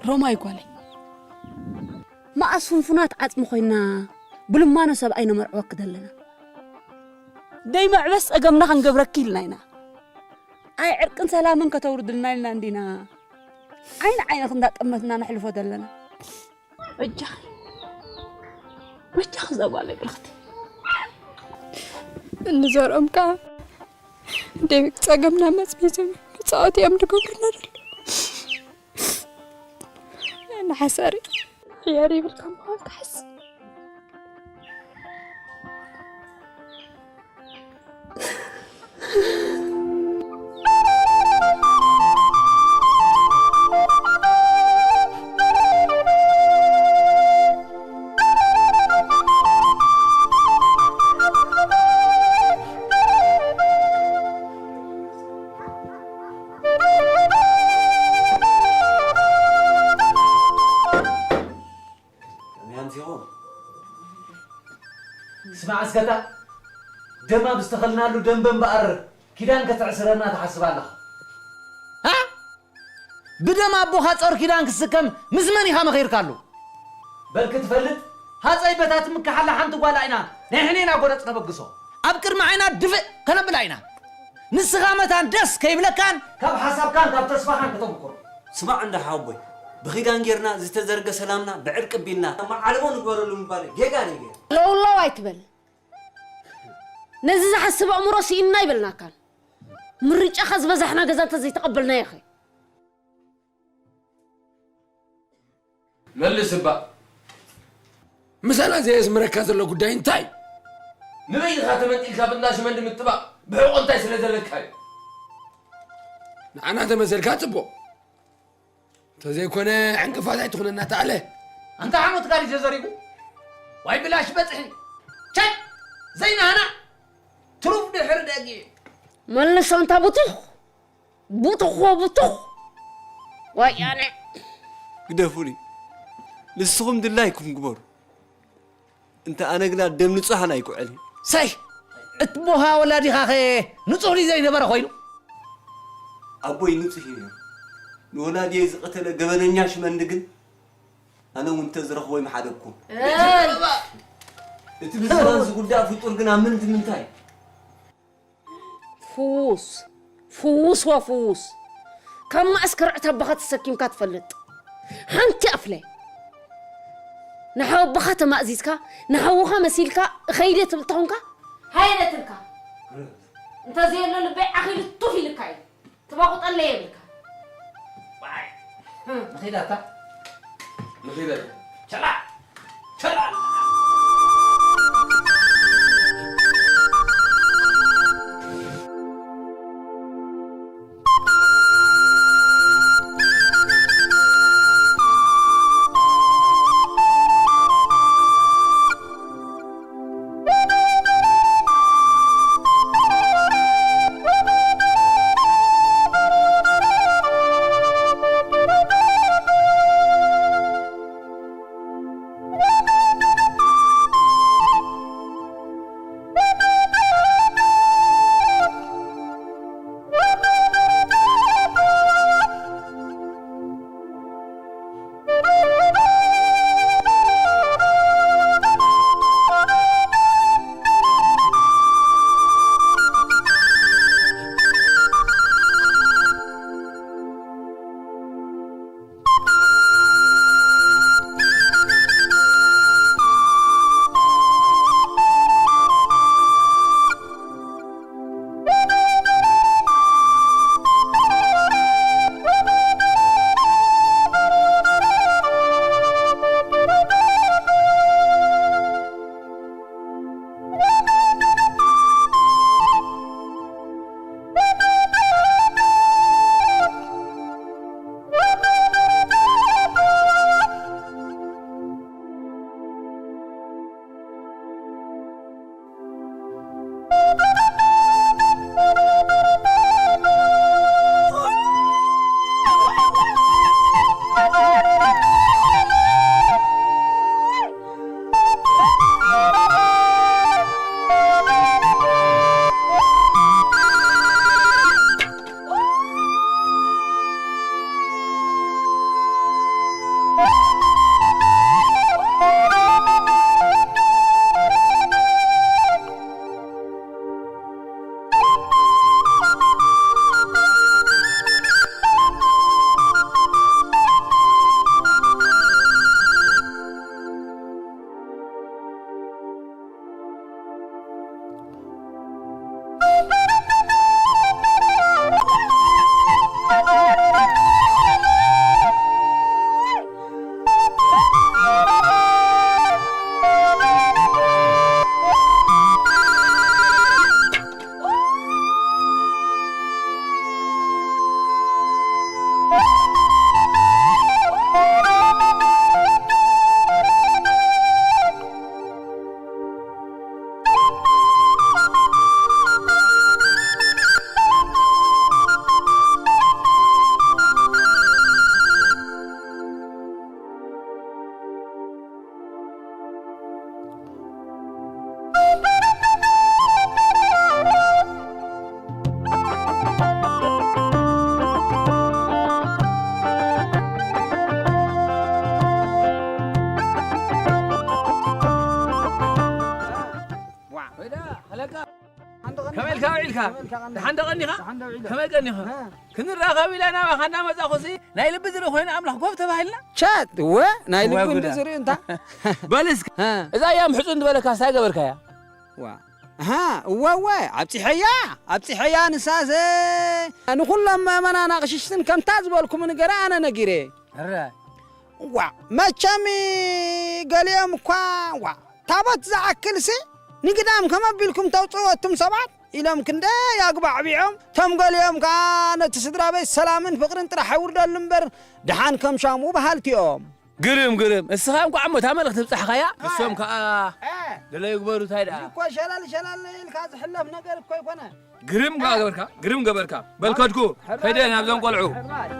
ሮማይ ጓለይ፣ መኣስ ፍንፉናት ዓጽሚ ኮይና ብልማኖ ሰብኣይ ነመርዕወኪ ዘለና? ደይ መዕበስ ጸገምና ክንገብረኪ ኢልና ኢና። ኣይ ዕርቅን ሰላምን ከተውርድልና ኢልና እንዲና ዓይኒ ዓይንኺ እንዳጠመትና ነሕልፎ ዘለና። በጃኺ፣ በጃኺ እዛ ጓለይ ብርኽቲ። እንዘርኦም ከኣ ደይ ጸገምና መጽቢዞም መጻወቲ እዮም ዝገብሩና ዘለዉ። ንሓሳሪ ሕያር ይብልካ ምዃን ክሓስ። ከመይ ኣምሲኹም? ስማዕ እስከታ፣ ደም ኣብ ዝተኸልናሉ ደንበ እምበኣር ኪዳን ከተዕስረና ትሓስብ ኣለኻ? ሃ? ብደም ኣቦኻ ጾር ኪዳን ክስከም ምስ መን ኢኻ መኺርካሉ? በል ክትፈልጥ፣ ሃጸይ በታ ትምክሓላ ሓንቲ ጓላ ኢና ናይ ሕኔና ጎረጽ ነበግሶ። ኣብ ቅድሚ ዓይና ድፍእ ከነብላ ኢና። ንስኻ መታን ደስ ከይብለካን ካብ ሓሳብካን ካብ ተስፋኻን ከተምኩር። ስማዕ እንዳ ሓወቦይ፣ ብኺዳን ጌርና ዝተዘርገ ሰላምና ብዕርቂ ቢልና መዓልቦ ንግበረሉ ምባል ጌጋ ነይ ጌጋ። ለውለው ኣይትበል። ነዚ ዝሓስብ ኣእምሮ ስኢንና ይበልናካን። ምርጫኻ ዝበዛሕና ገዛ እንተዘይተቐበልናዮ ኸ? መልስ እባ። ምሳና ዘየስምረካ ዘሎ ጉዳይ እንታይ? ንበይንኻ ተመንጢልካ ብንዳ ሽመንዲ ምጥባቕ ብሕቖ እንታይ ስለ ዘለካ እዩ? ንዓና ተመሰልካ ጽቡቕ። እንተዘይኮነ ዕንቅፋት ኣይትኹነና ተኣለ። ኣንታ ሓሞት ጋሪ ተዘሪጉ። ዋይ ብላሽ በጽሒ። ቻይ! ዘይናና! ትሩፍ ድሕሪ ደጊ። መልሶ ኣንታ ቡቱኽ! ቡቱኽ ቡቱኽ! ወያነ! ግደፉኒ። ንስኹም ድላይኩም ግበሩ። እንተ ኣነ ግና ደም ንጹሃን ኣይኩዕልን። ሰይ! እትቦኻ ወላዲኻኸ ንጹህ ድዩ ዘይነበረ ኮይኑ? ኣቦይ ንጹህ እዩ ነይሩ። ንወላዲየይ ዝቐተለ ገበነኛ ሽመንዲ ግን ኣነ እውን እንተዝረኽቦ ይምሓደኩ። እይ! እቲ ብዝባን ዝጉዳእ ፍጡር ግን ኣብ ምንት ምንታይ? ፍዉስ፣ ፍዉስ ወፍዉስ። ካብ መኣስ ከርዕት ኣቦኻ ተሰኪምካ ትፈልጥ? ሓንቲ ኣፍለ። ንሓወቦኻ ተማእዚዝካ፣ ንሓውኻ መሲልካ እኸይደ ትብል ተኾንካ፣ ሃየ ነትልካ። እንተዘየሎ ልበይ ዓኺሉ ቱፍ ኢልካ እዩ። ትባቑጠለይ የብልካ። ንኺዳታ። ንኺዳታ። ቸላ! ቸላ! ደሓን ዶ ቀኒኻ? ከመይ ቀኒኻ? ክንራኸብ ኢለ ናባኻ እንዳመጻኹሲ ናይ ልቢ ዝርኢ ኮይኑ ኣምላኽ ጎብ ተባሂልና። ቻት፣ እወ፣ ናይ እወ ልቢ ጉዳ። እንዲ ዝርኢ እንታ። በል እስኪ፣ እ። እዛ እያ ምሕጹን ዝበለካ እንታይ ገበርካያ? ዋ። ኣሃ፣ እወ፣ እወ፣ ኣብጺሐያ፣ ኣብጺሐያ ንሳሰ። ንኹሎም ምእመናን ኣቕሽሽትን ከምታ ዝበልኩም ንገራ ኣነ ነጊረ። እረ። ዋ፣ መቸም ገሊኦም እኳ፣ ዋ፣ ታቦት ዝኣክልሲ ንግዳም ከም ኣቢልኩም ተውፅእዎ እቱም ሰባት ኢሎም ክንደይ ኣግባዕቢዖም፣ ቶም ገሊኦም ከዓ ነቲ ስድራ ቤት ሰላምን ፍቕርን ጥራሕ የውርደሉ እምበር ደሓን ከም ሻሙ በሃልቲ እዮም። ግርም፣ ግርም። እስኻ እንኳዕ እሞ እታ መልእኽቲ ብጻሕኻያ፣ እሶም ከዓ እ። ደለዩ ግበሩ፣ እንታይ ደኣ? እኮ ሸላል ሸላል ኢልካ ዝሕለፍ ነገር እኮ ኣይኮነ። ግርም እ። ገበርካ፣ ግርም ገበርካ። በል ከድኩ፣ ሕራይ፣ ከይደ ናብዞም ቆልዑ። ሕራይ።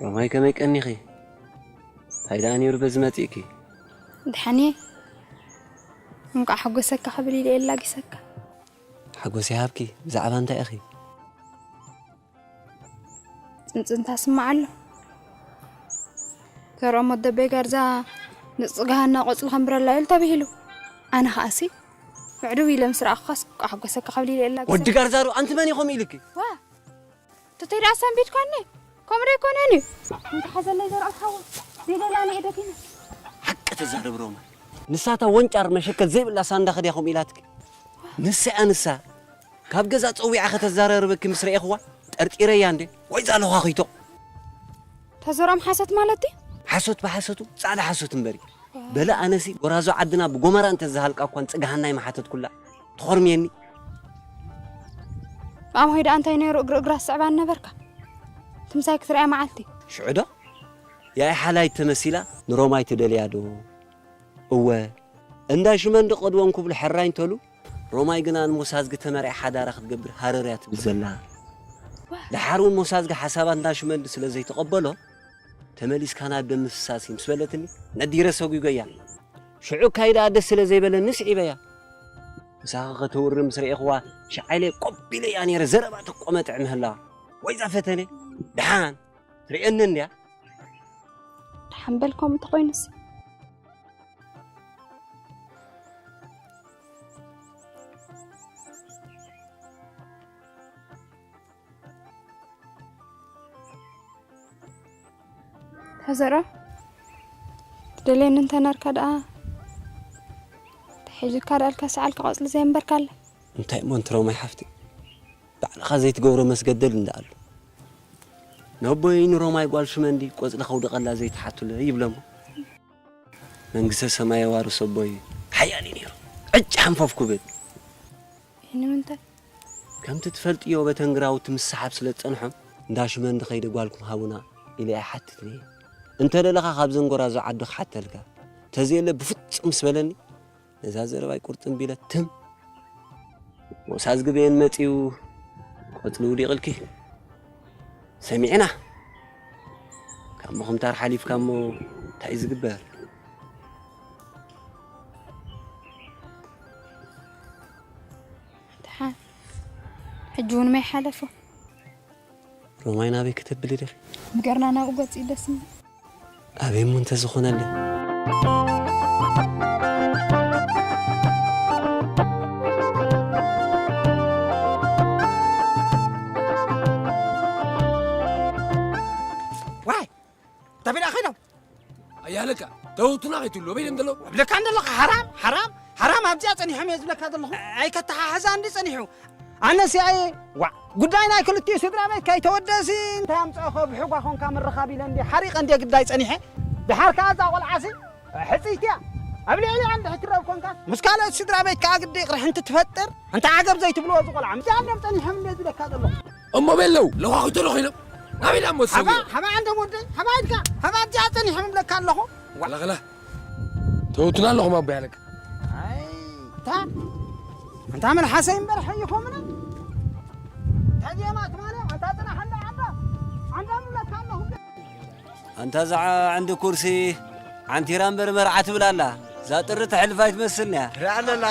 ሮማይ ከመይ ቀኒኺ? እንታይ ደኣ ነይሩ በዚ መጺእኪ? ደሓን እየ። እንቋዕ ሓጎሰካ ክብል ኢለ እየ ኣላጊሰካ። ሓጎስ ይሃብኪ። ብዛዕባ እንታይ ኢኺ? ጽንጽንታ ስማዕ ኣሎ። ዘርኦም ወዲ ኣቦይ ጋርዛ ንጽግሃና ቆጽሊ ከንብረላ እዩ ተባሂሉ። ኣነ ኸኣሲ ምዕዱው ኢለ ምስ ረኣኹኻስ እንቋዕ ሓጎሰካ ክብል ኢለ እየ ኣላጊሰካ። ወዲ ጋርዛ ዶ ኣንቲ መን ኢኹም ኢልኪ? ዋ! ተተይ ደኣ ሰንቢድካኒ? ከምኡ ዶ ኣይኮነን እዩ? እንተ ሓዘለይ ዘርኣት ሓወይ፣ ዘይደላኒ እየ ደጊመ። ሓቂ ተዛረብ ሮማ። ንሳ እታ ወንጫር መሸከት ዘይብላ ሳንዳ ክድያ ከምኡ ኢላትኪ? ንሳ እያ ንሳ። ካብ ገዛ ጸዊዓ ከተዛራርበኪ ምስ ረኤኽዋ፣ ጠርጢረያ እንዴ? ወይ እዛ ለዃኺቶ። ተዘሮም ሓሶት ማለት ድዩ? ሓሶት ብሓሶቱ፣ ጻዕዳ ሓሶት እምበሪ። በለ ኣነሲ፣ ጎራዞ ዓድና ብጎመራ እንተዝሃልቃ እኳ ንጽግሃና ኣይምሓተትኩላ። ትኾርምየኒ። ኣምሆይ ደኣ እንታይ ነይሩ እግሪ እግራ ዝስዕባ ነበርካ? ትምሳይ ክትሪኣ መዓልቲ። ሽዑ ዶ? ያኢ ሓላይት ተመሲላ ንሮማይ ትደልያ ዶ? እወ። እንዳ ሽመንዲ ቀድዎም ክብሉ ሕራይ እንተሉ፣ ሮማይ ግና ንሞሳዝጊ ተመርዒ ሓዳራ ክትገብር ሃረር እያ ትብል ዘላ። ደሓር እውን ሞሳዝጊ ሓሳባት እንዳ ሽመንዲ ስለ ዘይተቐበሎ፣ ተመሊስካ ናብ ደም ምፍሳስ እዩ ምስ በለትኒ፣ ነዲረ ሰጒገያ። ሽዑ ካይዳ ደስ ስለ ዘይበለኒ ስዒበያ። ምሳኻ ከተውሪ ምስ ረኤኽዋ፣ ሸዓይለ ቆቢለያ ነይረ ዘረባ ተቆመጥዕ ምህላዋ። ወይዛ ፈተነ፣ ደሓን ትርእየኒ እንድያ? ደሓን በል ከምኡ እንተኾይኑስ። ተዘራ፣ ትደልየኒ እንተ ነርካ ደኣ፣ ተሒዙካ ደኣልካ ሰዓልካ ቆጽሊ ዘየንበርካለ። እንታይ እሞ እንትሮማይ ሓፍቲ፣ ባዕልኻ ዘይትገብሮ መስገደል እንዳ ኣሎ። ነቦይ ንሮማይ ጓል ሽመንዲ ቆጽሊ ከውድቐላ ዘይትሓቱለ ይብለሞ። መንግስተ ሰማይ የዋርሶ ኣቦይ ሓያል እዩ ነይሩ። ዕጭ ሓንፈፍ ክብል። ንምንታይ? ከምቲ ትፈልጥዮ በተን ግራውቲ ምስሓብ ስለ ዝጸንሖም፣ እንዳ ሽመንዲ ከይደ ጓልኩም ሃቡና ኢለ እየ ሓትት ነየ። እንተ ደለኻ ካብ ዘንጎራዞ ዓዲ ክሓተልካ። ተዘየለ ብፍጹም ምስ በለኒ፣ ነዛ ዘረባይ ቁርጥም ቢለ ትም። ሞሳዝጊ በየን መጺኡ ቆጽሊ ውዲቕልኪ? ሰሚዕና። ካብ ምኹምታር ሓሊፍካ እሞ እንታይ እዩ ዝግበር? ደሓን። ሕጂ እውን ማይ ሓለፎ። ሮማይ ናበይ ከተብሊ ዲኺ? ንገርና ናብኡ ገጽ እዩ ደስ ዝብል። ኣበይ እሞ እንተዝኾነለይ? ዋይ! እንታይ ቢላ ኸይዶም? ኣያለካ፣ ተውቱና ከይትብሉ፣ ኣበይ እዮም ዘለዉ? እብለካ እንደለኹ፣ ሓራም፣ ሓራም፣ ሓራም ኣብዚኣ ጸኒሖም እየ ዝብለካ ዘለኹ። ኣይከተሓሕዛ እንዲ ጸኒሑ። ኣነስ ኣየ፣ ዋዕ፣ ጉዳይ ናይ ክልቲኡ ስድራ ቤት ከይተወደእሲ፣ እንታይ ኣምጽኦኸ ብሕጓ ኾንካ ምርኻብ ኢለ እንዲ ሓሪቐ እንዲ ግዳይ ጸኒሐ። ድሓር ከኣ እዛ ቖልዓሲ፣ ሕጽይቲ እያ። ኣብ ልዕሊኣ እንድሕር ትረብ ኮንካ፣ ምስ ካልኦት ስድራ ቤት ከኣ ግዲ ይቕርሕ እንትትፈጥር፣ እንታይ ዓገብ ዘይትብልዎ እዚ ቖልዓ። ምስኣ እንድዮም ጸኒሖም እንዲ ዝብለካ ዘለኹ። እሞ በለው፣ ለዃኺቶ ዶ ኮይኖም? ናበይ ደኣ እሞ ሓባ፣ ተሰዊሮም? ሓባ ዓንዶም ወደይ፣ ሓባ ኢልካ፣ ሓባ ኣብዚኣ ጸኒሖም እብለካ ኣለኹ። ዋ። ከላ፣ ከላ። ተውቱና ኣለኹም ኣቦይ ኣለካ። ኣይ፣ እታ፣ ኣንታ መልሓሰይ እምበር ሓይኾምና። እታ ዜማ ትማሊ፣ ኣንታ ጽናሕ እንዳ ዓዳ፣ ዓንዳ እብለካ ኣለኹ። ኣንታ እዛ ዓንዲ ኩርሲ፣ ዓንቲራ እምበር መርዓ ትብል ኣላ። እዛ ጥሪ ተሕልፍ ኣይትመስልን እያ። ርኣ ኣለላ።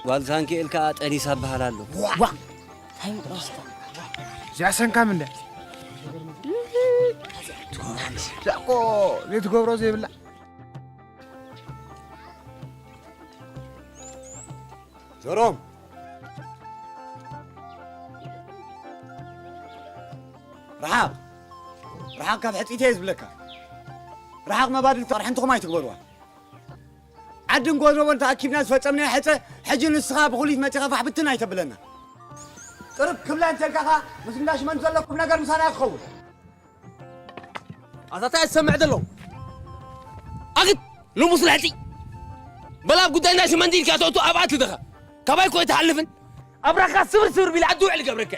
ጓል ዛንኪኤል ከኣ ጠኒሳ እበሃል ኣሎ። ዋ! እንታይ ምጥራስካ? እዚኣ ሰንካም እንደ እዚኣ እኮ ዘይትገብሮ ዘይብላ። ዘሮም። ረሓቕ። ረሓቕ ካብ ሕጺተይ ዝብለካ። ረሓቕ መባድል ጥራሕ ሓንቲ ኹም ኣይትግበርዋ። ዓድን ጎደቦን ተኣኪብና ዝፈጸምናዮ ሕጸ፣ ሕጂ ንስኻ ብኹሊት መጺኻ ፋሕ ብትን ኣይተብለና። ቅርብ ክብላ እንተልካኻ፣ ምስ እንዳሽመን ዘሎ ቁም ነገር ምሳና ክኸውን። ኣታ እንታይ ዝሰምዕ ዘሎ? ኣግት! ልሙስ ልሕጺ! በላ ኣብ ጉዳይና ሽመንዲ ኢልካ ተእቱ ኣብኣ ትደኻ። ካባይ እኮ ኣይትሓልፍን። ኣብራኻ ስብር ስብር ቢላ ዓዲ ውዕል ገብረካ።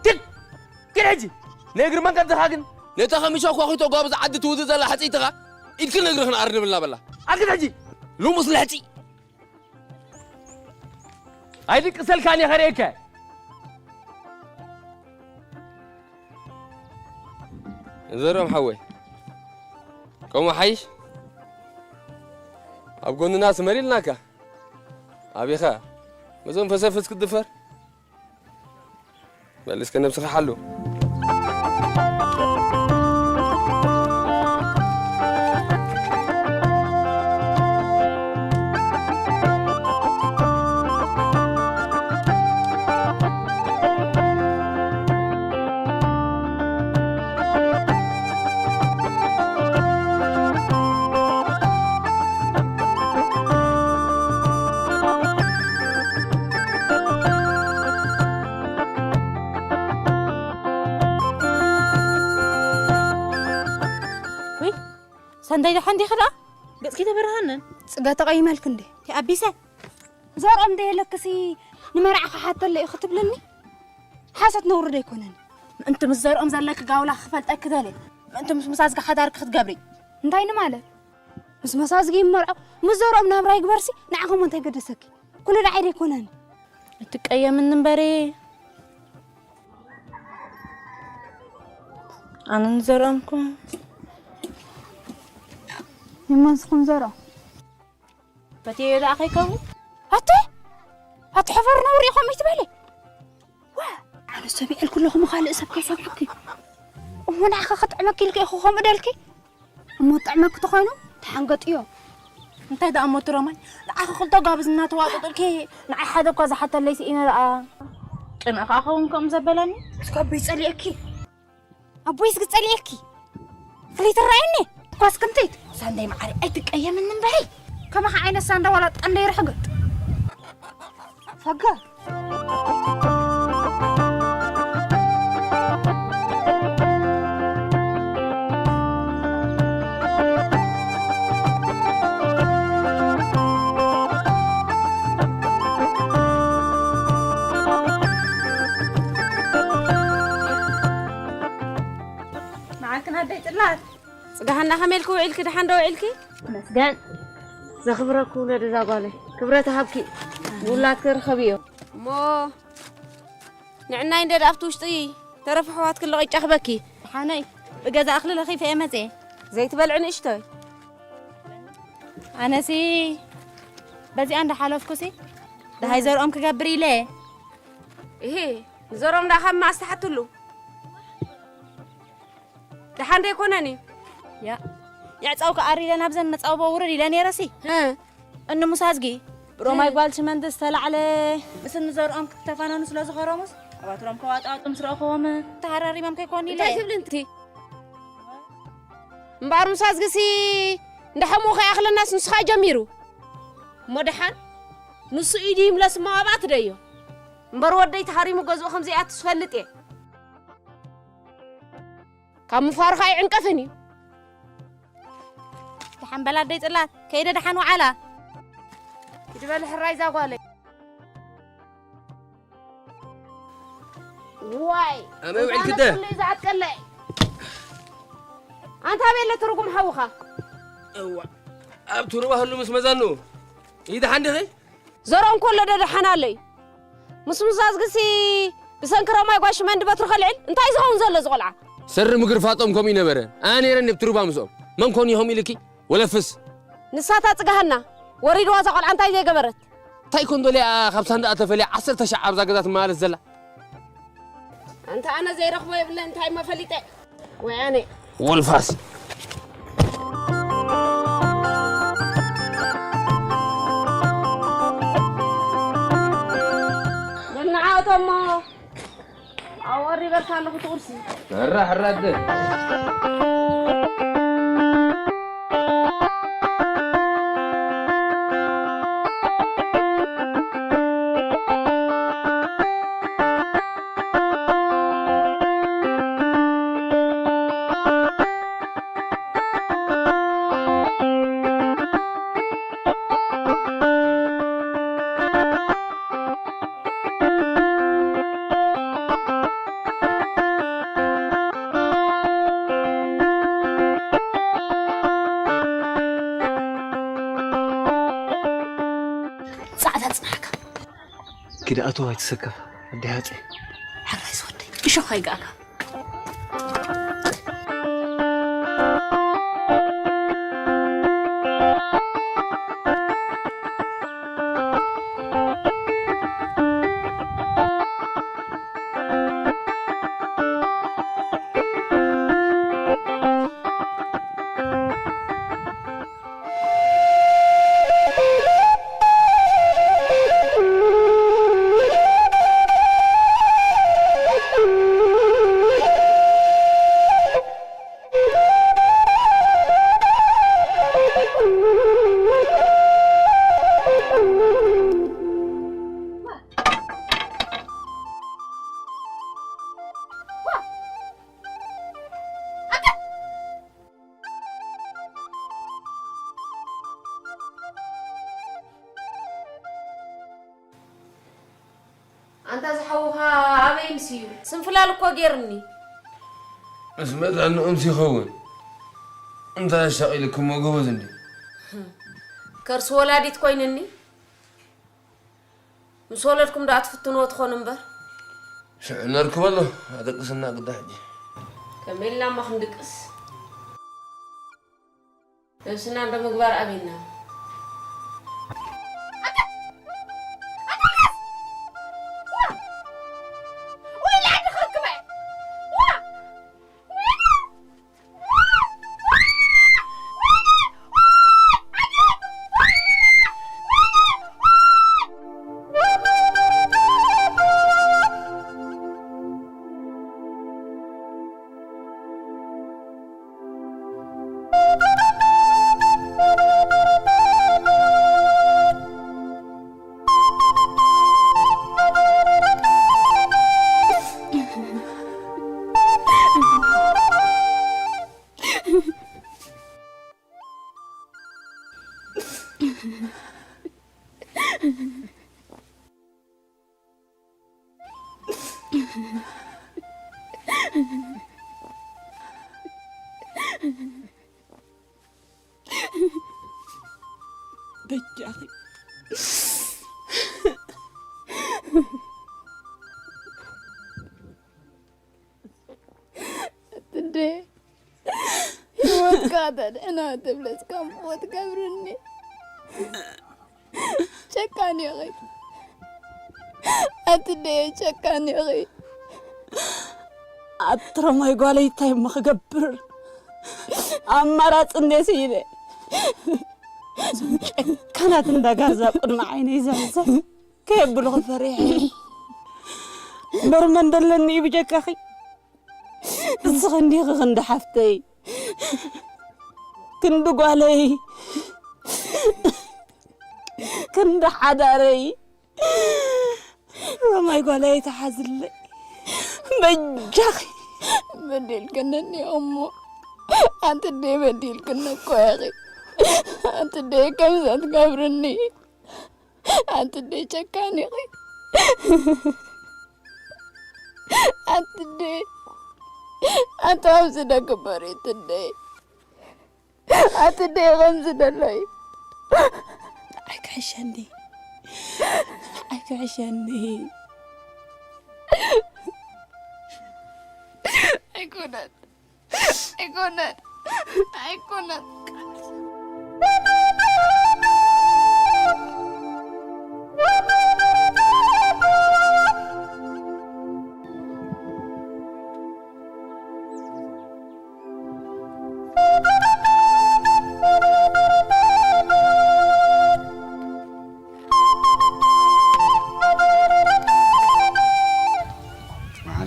ትድ! ግን ሕጂ፣ ንእግሪ መንገድኻ ግን? ነታ ከሚሾ ኳኺቶ ጓብዝ ዓዲ ትውድእ ዘላ ሕጽይትኻ፣ ኢድክን እግርኽን ኣርንብልና በላ። ኣግት ሕጂ! ልሙስ ልሕጺ! ኣይድቅሰልካን እየ ከርእየካ። ዘርኦም ሓወይ፣ ከምኡ ሓይሽ ኣብ ጎንና ስመር ኢልናካ። ኣቢኻ ምስኦም ፈሰፍስ ክትድፈር? በል እስከ ነብስኻ ሓሉ። ውይ፣ ሰንደይ ደሓን ዲኺ ደኣ? ገጽኪ ተበራሃንን። ጽጋ ተቐይመልክ እንዴ? ኣቢሰ። ዘርኦም ደየለክሲ ንመርዓ ክሓተለ እዩ ክትብልኒ? ሓሶት ነውሪ ዶ ኣይኮነን? ምእንቲ ምስ ዘርኦም ዘለኪ ጋውላ ክፈልጠኪ ደልየ። ምእንቲ ምስ ሙሳዝጊ ሓዳርኪ ክትገብሪ። እንታይ ንማለት? ምስ መሳዝጊ ይመርዖ፣ ምስ ዘርኦም ናብራ ይግበርሲ፣ ንዓኹም እንታይ ገደሰኪ? ኩሉ ደዓይ ዶ ኣይኮነን? እትቀየምኒ እምበሪ። ኣነ ንዘርኦም እኮ። ንመንስኹም ዘርኦም? ፈትየዮ ደኣ ከይከውን? ኣቲ! ኣቲ ሕፈር ነውሪ ኢኹም ይትበሊ። ዋ! ኣነ ሰሚዐልኩ ኣለኹ፣ ምኻልእ ሰብ ከይሰምዓኪ። እሞ ንዓኻ ክጥዕመኪ ኢልኪ ኢኹ ከምኡ ደልኪ? እሞ ጥዕመኪ ተኾይኑ ተሓንገጥዮ። እንታይ ደኣ እሞ ትሮማይ? ንዓኺ ክልተ ጓብዝ እናተዋጠጡልኪ፣ ንዓይ ሓደ እኳ ዝሓተለይ ስኢነ ደኣ። ቅንኢ ከኣ ኸውን ከምኡ ዘበለኒ? እስከ ኣቦይ ጸሊኤኪ። ኣቦይስ ክጸልኤኪ? ፍልይቲ ትረኣየኒ? እኳ ስክምቲት። ሳንዳይ መዓሪ ኣይትቀየምኒ እምበሪ። ከማኻ ዓይነት ሳንዳ ዋላ ጠንደይ ርሕግጥ። ፈጋ። መዓልክን ኣደይ ጽላት። ጽጋሃና ከመይ ኢልኪ ውዒልኪ? ደሓን ዶ ውዒልኪ? መስገን። ዘኽብረኩ ውለድ እዛ ጓለይ። ክብረት ሃብኪ። ውላድኪ ርኸብዮ። እሞ ንዕናይ እንደ ኣብቲ ውሽጢ ተረፈ ኣሕዋትኪ ለቒጫ ክበኪ። ደሓነይ፣ ብገዛ እኽሊ ለኺፈ እየ መጽየ። ዘይትበልዒ ንእሽቶይ? ኣነሲ በዚኣ እንዳሓለፍኩሲ ደሃይ ዘርኦም ክገብር ኢለ። እሂ፣ ንዘርኦም ደኣ ካብ ማስ ተሓትሉ። ደሓን ዶ ኣይኮነን እዩ? ያ፣ ይዕጸው ክኣሪ ኢለ ናብዘን መጻወቦ ውርድ ኢለ ነይረሲ። እ። እኒ ሙሳዝጊ፣ ብሮማይ እ። ጓል ሽመንዲ ዝተላዕለ፣ ምስ እኒ ዘርኦም ክተፋነኑ ስለ ዝኸረሙስ፣ ኣባትሮም ከዋጣጡ ምስ ረእኽዎም ተሃራሪሞም ከይኮኑ ኢለ። እንታይ ትብሊ እንቲ? እምበኣር ሙሳዝግሲ፣ እንዳሓሙኡ ከይኣኽለናስ ንስኻ ጀሚሩ። እሞ ደሓን፣ ንሱ ኢዱ ይምለስ እሞ ኣብኣ ትደዮ። እምበር ወደይ ተሃሪሙ ገዝኡ ከም ዘይኣቱ ዝፈልጥ እየ። ካብ ምፋርኻ ኣይዕንቀፍን እዩ። ደሓን በላ ኣደይ ጽላት፣ ከይደ ደሓን ወዓላ። ሂድ በሊ ሕራይ እዛ ጓለይ። ዋይ፣ ኣመይ ውዕል ክደ? ኣነ ኩሉ እዩ ዝዓጥቀለይ። ኣንታ ኣበይ ኣሎ ትርጉም ሓውኻ? እዋ፣ ኣብ ትሩባ ህሉ ምስ መዛኑ። ይደሓን ዲኺ? ዘርኦም ከሎ ዶ ደሓን ኣሎ እዩ? ምስ ሙዛዝግሲ ብሰንኪ ረማይ ጓሽ መንዲ በትሪ ከልዕል? እንታይ ዝኸውን ዘሎ እዚ ቆልዓ? ሰሪ ምግርፋጦም ከምኡ ይነበረ። ኣነ ነይረ ኣብ ትሩባ ምስኦም። መን ኮን ኢኹም ኢልኪ? ወለፍስ? ንሳታ ጽጋሃና። ወሪድዋ እዛ ቆልዓ እንታይ ዘይገበረት? እንታይ ኮን ደልያ ካብ ሳንዳኣ ተፈልያ ዓሰርተ ሻዕ ኣብዛ ገዛ ትመላለስ ዘላ? ኣንታ ኣነ ዘይረኽቦ የብለ እንታይ መፈሊጠ? ወይ ኣነ። ወልፋስ። ነናዓወቶሞ ኣወሪ በልካ ኣለኹ ትቁርሲ። ሕራ ሕራ ኣደ። ጻዕዳ ጽናሕካ። ኪድ ኣቶ ኣይትሰከፍ፣ ኣዲ ሃጸይ። ሕራይ ዝወደይ፣ እሾኽ ኣይግኣካ። ኣንታ ዝሓውኻ ኣበይ ምስ እዩ? ስንፍላል እኮ ጌርኒ። ምስ መድሃኒኦም ሲኸውን። እንታይ ኣሻቒልክሞ ጎበዝ እንዲ? ከርሲ ወላዲት ኮይንኒ። ምስ ወለድኩም ደኣ ትፍትንዎ ትኾኑ እምበር። ሽዑ ነርክበሉ፣ ኣደቅስና ግዳ ሕጂ። ከመይ ኢልና እሞ ክንድቅስ? ነብስና እንዶ ምግባር ኣበይና? በጃኺ። ኣትንደ ህይወትካ ተድሕና ተብለጽካ ሞት ገብርኒ። ጨካን ኢኺ። ኣትንደ ጨካን ኢኺ። ኣትረማይ ጓለይ እንታይ እሞ ክገብር? ኣማራጺ እንዴ ስኢነ። እዞም ጨካናት እንዳጋዛ ቅድሚ ዓይነይ ዘምዘም ከየብልኹ ፈሪሐ። እምበር መን ደለኒ እዩ ብጀካኺ? እስኺ እንዲኺ ክንዲ ሓፍተይ፣ ክንዲ ጓለይ፣ ክንዲ ሓዳረይ። ሮማይ ጓለይ ተሓዝለይ በጃኺ። በዲልክኒ እሞ ኣንቲ ደይ በዲልክኒ እኮ ኢኺ። ኣንቲ ደይ ከምዛ ትገብርኒ። ኣንቲ ደይ ጨካን ኢኺ። ኣንቲ ደይ ኣንቲ ኣብዚ ደግበሪ ትደይ ኣቲ ደይ ኸምዚ ደሎ እዩ። ኣይክሕሸኒ፣ ኣይክሕሸኒ። ኣይኮነን፣ ኣይኮነን፣ ኣይኮነን።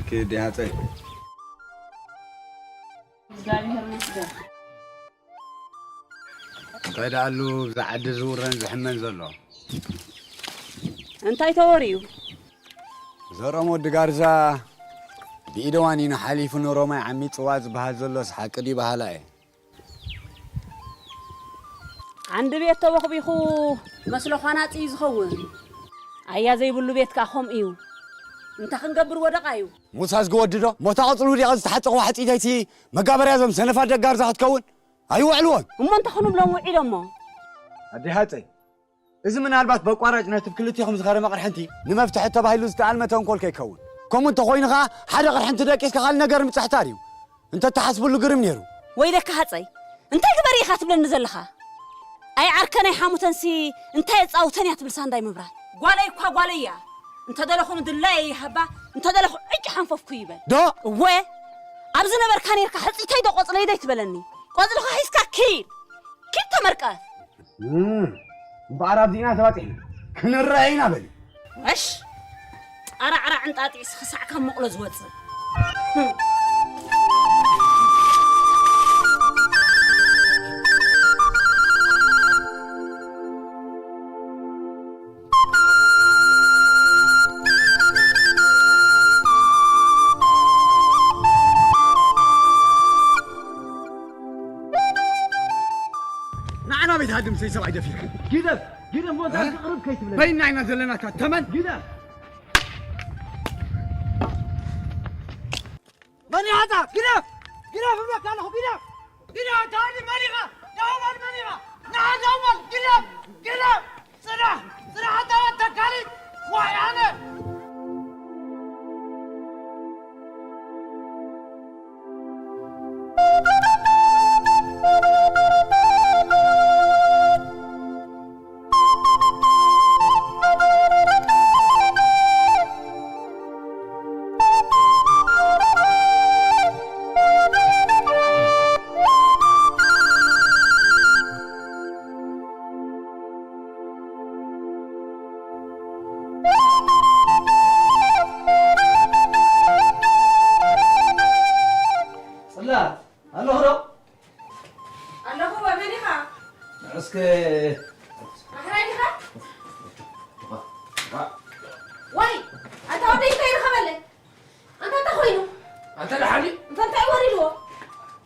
ክዲ ሃፀይ። እግዚኣብሔር ይመስገን። እንታይ ደኣሉ ብዛ ዓዲ ዝውረን ዝሕመን ዘሎ? እንታይ ተወርዩ? ዘሮም ወዲ ጋርዛ ብኢደዋን ኢኑ ሓሊፉ ንሮማይ ዓሚፅዋ ዝበሃል ዘሎስ ሓቂ ድዩ በሃላ እየ። ዓንዲ ቤት ተቦኽቢኹ መስሎ ኳናፂ እዩ ዝኸውን። ኣያ ዘይብሉ ቤት ከኣ ከምኡ እዩ። እንታይ ክንገብር ወደቓ እዩ። ሙሳ ዝግወድዶ ሞታ ቐፅሉ ዲቓ ዝተሓፀቑ ሓፂተይቲ መጋበርያ እዞም ሰነፋት ደጋርዛ ክትከውን ኣይውዕልዎን። እሞ እንታይ ክንብሎም ውዒሎሞ? ኣዲ ሃፀይ፣ እዚ ምናልባት በቋራጭ ነቲ ክልቲኹም ዝኸረመ ቅርሕንቲ ንመፍትሒ ተባሂሉ ዝተኣልመ ተንኮል ከይከውን። ከምኡ እንተኾይኑ ኸዓ ሓደ ቅርሕንቲ ደቂስካ ካልእ ነገር ምጽሕታር እዩ። እንተተሓስብሉ ግርም ነይሩ። ወይለካ ሃፀይ፣ እንታይ ግበሪ ኢኻ ትብለኒ ዘለኻ? ኣይ ዓርከን ኣይሓሙተንሲ እንታይ የጻውተን እያ ትብል ሳንዳይ ምብራር። ጓለይ እኳ ጓለይ እያ። እንተደለኹ ንድላየ ይሃባ፣ እንተደለኹ ዕጭ ሓንፈፍኩ ይበል። ዶ? እወ፣ ኣብ ዝነበርካ ነይርካ ሕጽይተይ ዶ ቆጽለይ ዶ ኣይትበለኒ። ቆጽልኻ ሒዝካ ኪድ። ኪድ ተመርቀፍ። እም፣ እምበኣር ኣብዚእና ተባፂሕና። ክንረአ ኢና በሊ። እሽ፣ ጣራዕራዕ እንጣጢዕስ ክሳዕ ካብ መቕሎ ዝወፅእ። ንዓና ቤት ሃድም ሰይ ሰብኣይ ደፊርካ። ግደፍ፣ ግደፍ፣ ሞንታ እ? ክቕርብ ከይትብለኒ። በይና ኢና ዘለና፣ እታ ተመን። ግደፍ። መን ኢኻ ኣታ? ግደፍ! ግደፍ እብለካ ኣለኹ፣ ግደፍ! ግደፍ! ደው በል፣ መን ኢኻ? ደው በል፣ መን ኢኻ? ንዓ ደው በል! ግደፍ! ግደፍ! ጽናሕ! ጽናሕ! ኣታ ተካሊት! ዋይ ኣነ! ጽላት ኣለኹ ዶ? ኣለኹ፣ መን ኢኻ? እስከ ኣሕራይ ዲኻ? ዋይ፣ ኣንታ ወደይ እንታይ ይረኸበለይ? ኣንታ እንታይ ኮይኑ? ኣንታ ደሓን እዩ? ኣንታ እንታይ ወሪድዎ?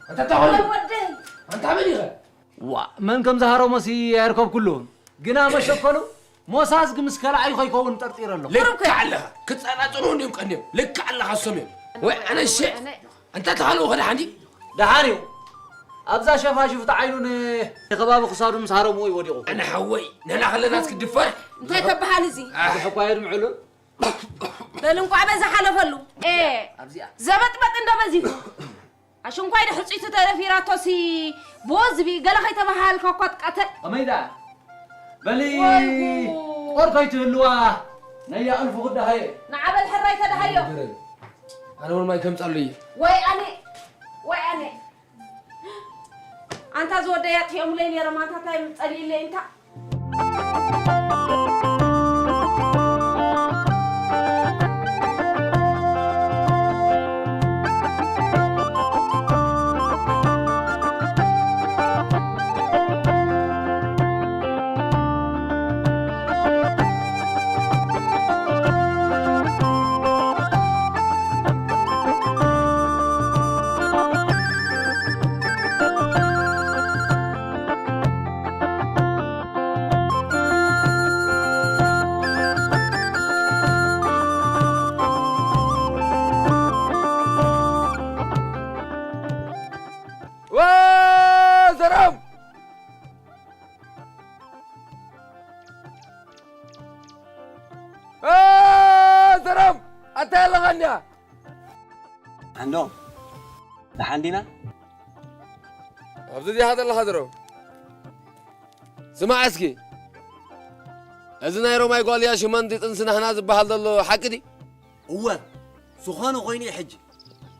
ኣንታ እንታይ ኮይኑ? ዋይ ወደይ። ኣንታ መን ኢኸ? ዋ፣ መን ከም ዝሃረሞሲ ኣይርከብኩሉን። ግና መሸከሉ ሞሳስ ግምስ ከልኣዩ ከይከውን ጠርጢረ ኣለኹ። ልክዕ ኣለኻ። ክጸናጽኑ እንዲዮም ቀንዮም። ልክዕ ኣለኻ፣ እሶም እዮም። ወይ ኣነ ሸ-፣ ኣነ እንተ ተሃለዎ ከ ደሓን ድዩ? ደሓን እዩ። ኣብዛ ሸፋሽፍቲ ዓይኑን ንከባቢ ክሳዱ ምስ ሃረምዎ እዩ ወዲቑ። ኣነ ሓወይ፣ ንሕና ከለናስ ክድፈር? እንታይ ተበሃል እዚ? ኣሕ። ብድሑ እኳ የድምዕሉን። በል እንቋዕ በዛ ሓለፈሉ። ኤ፣ ኣብዚኣ። ዘበጥበጥ እንዶ በዚሑ። ኣሽንኳይ ዶ ሕጽይቲ ተደፊራቶሲ ብወዝቢ ገለ ከይተበሃሃልካ እኳ ትቃተል። ከመይ ደኣ? በሊ ወይ ጉድ። ቆር ከይትህልዋ ነያ እልፉ ክደሃየ። ንዓ በል ሕራይ ተደሃዮ። ገረብ። ኣነ እውን ማይ ከምጻሉ እየ። ወይ ኣነ፣ ወይ ኣነ። ኣንታ ዝወደይ ኣጥፊኦምለይ ነይሮም፣ ኣንታ እንታይ ጸሊእለይ እንታ። ወዘሮም! እ፣ ዘሮም! ኣንታይ ኣለኻ እንድያ? ዓንዶም፣ ደሓን ዲና? ኣብዚ ዲኻ ዘለኻ ዘሮም? ስማዕ እስኪ፣ እዚ ናይ ሮማይ ጓል እያ ሽመን ዲጥንሲ ናህና ዝበሃል ዘሎ ሓቂ ድዩ? እወ፣ ዝኾነ ኮይኑ እዩ ሕጂ።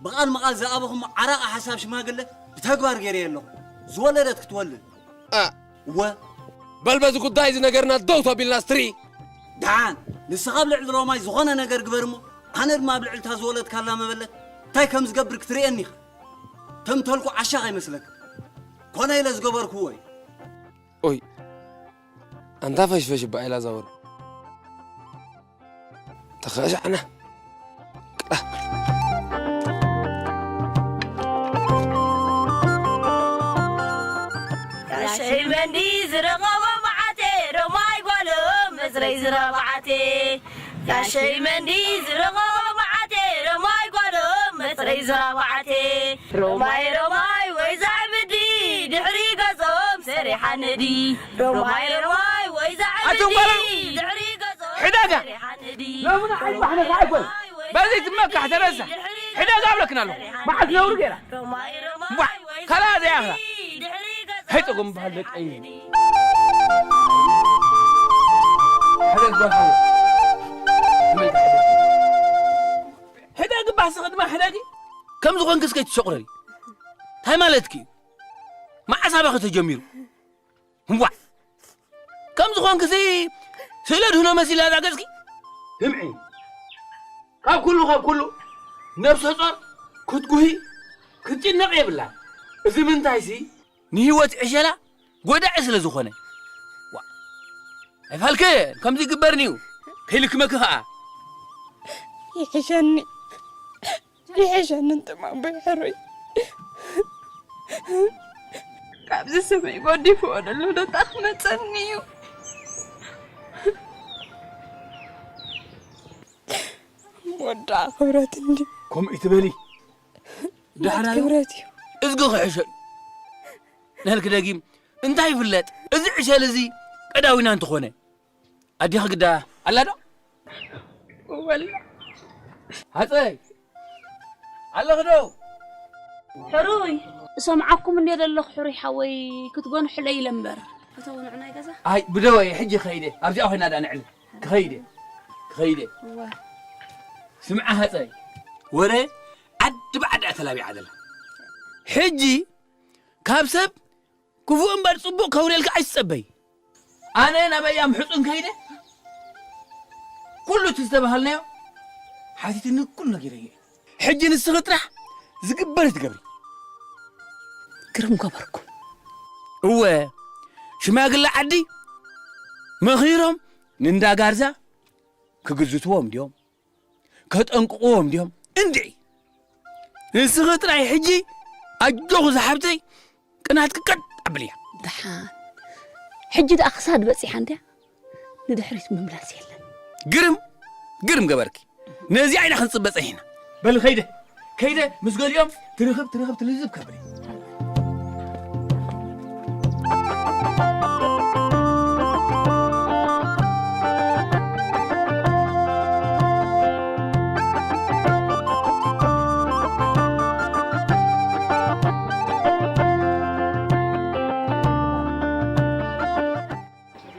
ብቓል ምቓል ዝኣበኹሞ ዓራቒ ሓሳብ ሽማግለ ብተግባር ገይረዮ ኣለኹ። ዝወለደት ክትወልድ። እ። እወ። በል በዚ ጉዳይ እዚ ነገርና ደው ተቢልና ስትሪ። ደሓን፣ ንስኻ ኣብ ልዕሊ ሮማይ ዝኾነ ነገር ግበር እሞ፣ ኣነ ድማ ኣብ ልዕሊ እታ ዝወለድካላ መበለት እንታይ ከም ዝገብር ክትርእየኒ ኢኻ። ተምተልኩ ዓሻ ከይመስለካ። ኮነ ኢለ ዝገበርክዎ እዩ። ኦይ፣ ኣንታ ፈሽፈሽ እባ ኢላ ዛወር። ተኸሻዕና። ያሸይ መንዲ ዝረኸቦ መዓቴ ሮማይ ጓሎም መፅረይ ዝረባዓቴ ያሸይ መንዲ ዝረኸቦ መዓቴ ሮማይ ጓሎም መፅረይ ዝረባዓቴ ሮማይ ሮማይ ወይ ዛዕብዲ ድሕሪ ገጾም ሰሪሓ ንዲ ሮማይ ሮማይ ወይ ዛዕብዲ ኣቶም ጓሎም ድሕሪ ገጾም ሕደጋ! ሰሪሓ ንዲ ሎምና ዓይባሕነካ ኣይኮን። በዚ ትመካሕ ተረሳ። ሕደጋ ኣብለክና ኣለኹ። መዓት ነውሪ ገይራ። ሮማይ ሮማይ ወይ ካልኣ ዛዕብዲ ዘይኣኽላ። ድሕሪ ገጾም ኣይጠቕም በሃል ደቀይ። ሰሪሓ ንዲ ሕደግ ጓል ሓወይ። ከመይ ትሕደግ? ሕደግ እባ ስኺ ድማ ሕደጊ። ከም ዝኾንኪ እስከ ትሸቑረሪ። እንታይ ማለትኪ እዩ? መዓስ ኣባኺ ተጀሚሩ? እዋእ! ከም ዝኾንክሲ ስእለ ድህኖ መሲላ እዛ ገጽኪ። ስምዒ፣ ካብ ኩሉ ካብ ኩሉ ነብሰ ጾር ክትጉሂ ክትጭነቕ የብላን። እዚ ምንታይሲ ንህይወት ዕሸላ ጎዳኢ ስለ ዝኾነ። ዋ! ኣይፋልክን ከምዚ ይግበርን'ዩ። ከይልክመኪ ኸኣ። ይሕሸኒ ይሕሸኒ እንተም ኣቦይ ሕሩይ። ካብዚ ሰማይ ጎዲፍዎ ዘሎ ዶጣ ክመፀኒ እዩ። ወዳ ክብረት እንዲ ከምኡ ትበሊ። ዳሕራዩ ክብረት እዩ። እዝጊ ክሕሸ እዩ። ነልኪ ደጊም እንታይ ይፍለጥ? እዚ ዕሸል እዚ ቀዳዊና እንተኾነ ኣዴኺ ግዳ ኣላ ዶ? ወላ ሃፀይ ኣለኺ ዶ? ሕሩይ እሰምዓኩም እንደ ዘለኹ ሕሩይ ሓወይ ክትጎንሕለይ ኢለ እምበር። እተው ንዑ ናይ ገዛ። ኣይ ብደወ እየ ሕጂ ክኸይደ ኣብዚኣ ኮይና ዳ ንዕሊ ክኸይደ ክኸይደ እዋ ስምዓ ሃፀይ ወረ ዓዲ ብዓዲ እያ ተላቢዓ ዘላ ሕጂ ካብ ሰብ ክፉእ እምበር ጽቡቕ ከውርየልካ ኣይትጸበይ። ኣነ ናበይ እያ ምሕጹን ከይደ? ኩሉ እቲ ዝተባሃልናዮ ሓቲትኒ ኩሉ ነጊረዮ እየ። ሕጂ ንስኺ ጥራሕ ዝግበር ትገብሪ። ግርም ገበርኩም። እወ ሽማግለ ዓዲ መኺሮም ንእንዳ ጋርዛ ክግዝትዎም ድዮም? ከጠንቅቕዎም ድዮም? እንድዒ ንስኺ ጥራይ ሕጂ ኣጆኺ ዝሓብተይ ቅናትኪ ቀጥ ኣብልያ። ደሓን ሕጂ ደኣ ክሳድ በጺሓ እንድያ ንድሕሪት ምምላስ የለን። ግርም ግርም ገበርኪ። ነዚኣ ኢና ክንጽበ ጸኒሕና። በሊ ከይደ ከይደ ምስ ገሊኦም ትርኽብ ትርኽብ ትልዝብ ከብል እየ።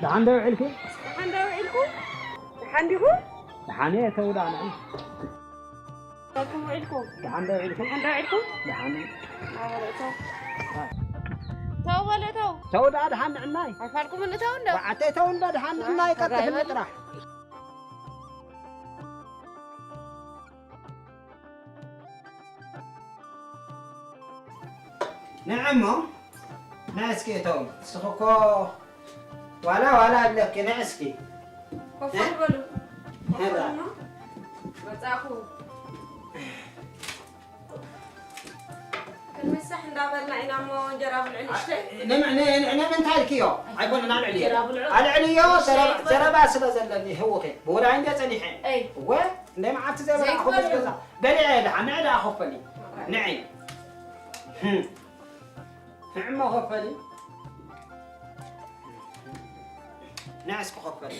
ደሓን ዶ ውዒልኪ? ደሓን ዶ ውዒልኩም? ደሓን ዲኹም? ደሓን እየ ተውዳ ንዕል ደኩም ውዒልኩም? ደሓን ዶ ውዒልኩም? ደሓን ዶ ውዒልኩም? ደሓን ናበለ እተው ተው በለ እተው ተው ደኣ ደሓን ንዕናይ ኣይፋልኩም እንተው እንደ ወዓተይ ተው እንደ ደሓን ንዕናይ ቀጥፍኒ ጥራሕ ንዕሞ ንዕስኪ እተው እስኺ እኮ ዋላ ዋላ ኣለኪ ንዕስኪ ኮፍ በሉ። ሄራ። መጻኹ። ክንምሳሕ እንዳበልና ኢና እሞ እንጀራ ብልዑ ንእሽተይ። ንምንታይ ኢልክዮ? ኣይኮነን ኣልዕልዮ። ኣልዕልዮ ዘረባ ስለ ዘለኒ ህውኺ ብውራይ እንደ ጸኒሐ። እወ እንደ መዓልቲ ዘይበላዕኹ ምስ ገዛ በሊዐ ደሓ ንዕ ደኣ ኮፈሊ። ንዒ። ንዕሞ ኮፈሊ። ንዕ እስኪ ኮፈሊ።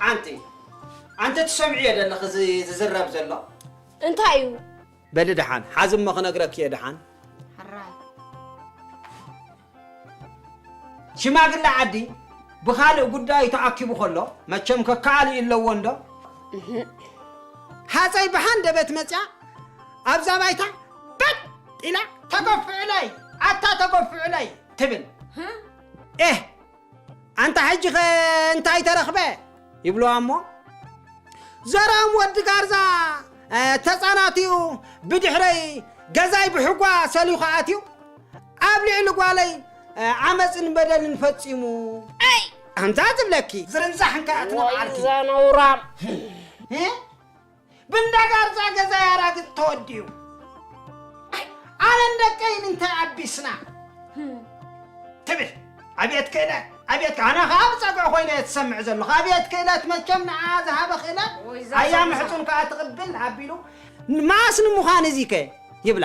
ኣንቲ ኣንቲ ትሰምዕዮ ዘለኺ እዚ ዝዝረብ ዘሎ እንታይ እዩ? በሊ ደሓን ሓዚ እሞ ክነግረኪ እየ ደሓን። ሕራይ ሽማግለ ዓዲ ብኻልእ ጉዳይ ተኣኪቡ ከሎ መቸም ከከኣል ኣለዎ እንዶ ሃፀይ ብሃንደበት መፅያ ኣብዛ ባይታ በጥ ኢላ ተገፍዕለይ ኣታ ተገፍዕለይ ትብል ኤህ ኣንታ ሕጂ ኸ እንታይ ተረኽበ? ይብልዋ እሞ፣ ዘርኦም ወዲ ጋርዛ፣ እ፣ ተጻናትዩ ብድሕረይ ገዛይ ብሕጓ ሰሊኹ ኣትዩ ኣብ ልዕሊ ጓለይ፣ እ፣ ዓመጽን በደልን ፈጺሙ። ኣይ! ኣንታ ዝብለኪ ዝርንዛሕ እንካ ኣትና ወይ በዓልኪ። ዘነውራም። እ? ብንዳጋርዛ ገዛ ያራግጥ ተወዲኡ። ኣይ፣ ኣነን ደቀይን እንታይ ኣቢስና? ትብል። ኣቤት ክእለት፣ ኣቤት፣ ኣነ ኸዓ ብጸግዒ ኮይነ እየ ትሰምዕ ዘለኹ። ኣቤት ክእለት፣ መቸም ንዓ ዝሃበ ክእለት፣ ወይ ዛዛ ኣያ ዛዛ። ምሕጹን ከኣ ትቕብል ኣቢሉ፣ ማስ ንምዃን እዚከ? ይብላ።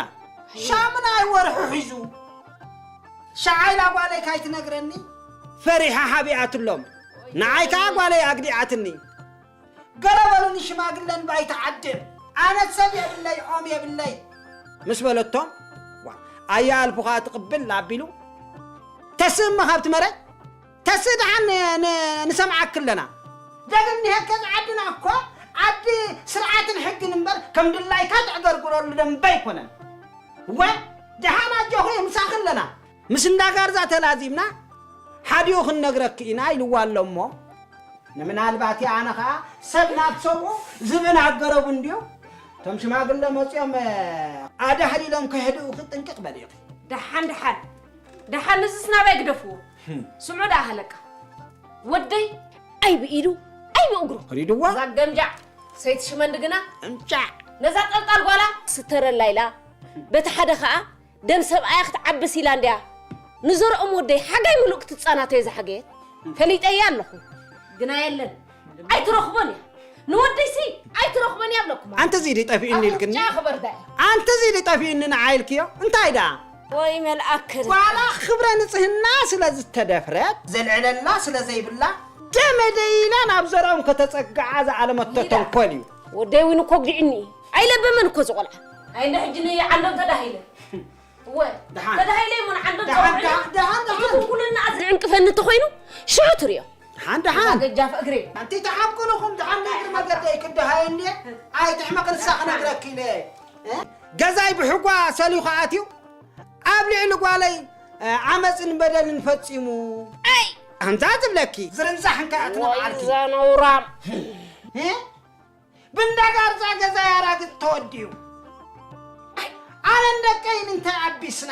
ሻምናይ ወርሑ ሒዙ። ሸዓ ኢላ ጓለይ ካይትነግረኒ? ፈሪሓ ሓቢኣትሎም። ንዓይ ከኣ ጓለይ ኣግዲዓትኒ። ገለ በሉኒ ሽማግለን ባይታ ዓድም፣ ኣነ ሰብ የብለይ ኦም የብለይ። ምስ በለቶም፣ ዋ፣ ኣያ ኣልፉኻ ትቕብል ኣቢሉ፣ ተስእማ ካብቲ መሬት፣ ተስእ ደሓን ን-፣ ን-፣ ንሰምዓኪ ኣለና። ደግም ንሄከ ዓድና እኮ ዓዲ ስርዓትን ሕግን እምበር ከም ድላይካ ተዕገርግረሉ ደንበ ኣይኮነን። ወ፣ ደሓን ኣጆኺ ምሳኺ ኣለና። ምስ እንዳጋርዛ ተላዚብና፣ ሓዲኡ ክንነግረኪ ኢና ኢልዋ ኣሎ እሞ፣ ንምናልባት ኣነ ኸኣ ሰብ ናብ ሰብኡ ዝብኢ ናብ ገረቡ እንድዩ። እቶም ሽማግለ መጺኦም፣ ኣዳህሊሎም ከየህድኡኺ ጥንቅቕ በሊ ኢኺ። ደሓን፣ ደሓን፣ ደሓን ንዝስ ናባይ ግደፍዎ። ህም። ስምዑ ደኣ ሃለቃ። ወደይ ኣይ ብኢዱ፣ ኣይ ብእግሩ። ሪድዋ? እዛ ገምጃዕ ሰይቲ ሽመንዲ ግና እምጫዕ። ነዛ ጠልጣል ጓላ ስተረላ ኢላ፣ በቲ ሓደ ኸኣ ደም ሰብኣያ ክትዓብስ ኢላ እንድያ። ንዘርኦም ወደይ ሓጋይ ምሉእ ክትጻናቶ እየ ዝሓገየት። ፈሊጠያ ኣለኹ። ግና የለን። ኣይትረኽቦን እያ። ንወደይሲ ኣይትረኽቦን እያ ብለኩም። ኣንቲ እዚ ድዩ ጠፊእኒ ኢልክኒ? ኣፍንጫ ክበርዳ እያ። ኣንቲ እዚ ድዩ ጠፊእኒ ንዓ ኢልክዮ? እንታይ ደኣ? ወይ መልኣክ። ጓላ ክብረ ንጽህና ስለ ዝተደፍረት፣ ዘልዕለላ ስለ ዘይብላ፣ ደመ ደይና ናብ ዘርኦም ከተጸግዓ ዝኣለመቶ ይዳ። ተንኮል እዩ። ወደይ እውን እኮ ግዕኒ። ኣይለበመን እኮ እዚ ቆልዓ። ኣይ፣ እንደ ሕጂ ንዓንዶም ተዳሂለ። እወ፣ ደሓን። ተዳሂለ እሞ ንዓንዶም ደሓን፣ ተውዕሉ። ደሓን፣ ደሓን፣ ደሓን። እቲ ኩልና ዝዕንቅፈኒ እንተኾይኑ፣ ሽዑ ትርእዮ። ደሓን፣ ደሓን። ገጃፍ እግሪ። ኣንቲ ተሓብቁልኹም፣ ደሓን፣ ንእግሪ መገደይ ክደሃየ እንድየ። ኣይትሕመቕ፣ ንሳ ክነግረኪ ኢለ። እ? ገዛይ ብሕጓ ሰሊኹ ኣትዩ፣ ኣብ ልዕሊ ጓለይ፣ እ፣ ዓመጽን በደልን ፈጺሙ። ኣይ! ኣንታ ዝብለኪ። ዝርንዛሕ እንታይ ኣትና ወይ በዓልኪ? ዘነውራም። እ? ብንዳጋርዛ ገዛ ያራግጥ ተወዲኡ። ኣይ፣ ኣነን ደቀይን እንታይ ኣቢስና?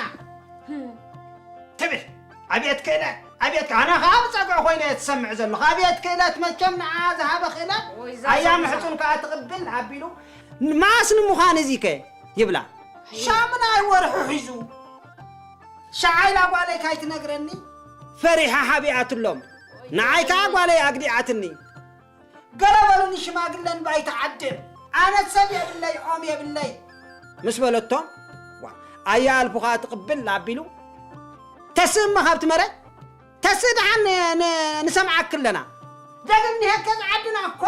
ትብል። ኣቤት ክእለት፣ ኣቤት ክእለት። ኣነ ኸዓ ብጸግዒ ኮይነ እየ ትሰምዕ ዘለኹ። ኣቤት ክእለት፣ መቸም ንዓ ዝሃበ ክእለት፣ ወይ ዛዛ ኣያ ዛዛ። ምሕጹን ከኣ ትቕብል ኣቢሉ፣ ማስ ንምዃን እዚከ? ይብላ። ሻምናይ ወርሑ ሒዙ። ሸዓ ኢላ ጓለይ ካይትነግረኒ? ፈሪሓ ሓቢኣትሎም። ንዓይ ከኣ ጓለይ ኣግዲዓትኒ። ገለ በሉኒ ሽማግለን ባይታ ዓድም፣ ኣነ ሰብ የብለይ ኦም የብለይ። ምስ በለቶም፣ ዋ፣ ኣያ ኣልፉኻ ትቕብል ኣቢሉ፣ ተስእማ ካብቲ መሬት፣ ተስእ ደሓን ን-፣ ን-፣ ንሰምዓኪ ኣለና። ደግም ንሄከ ዓድና እኮ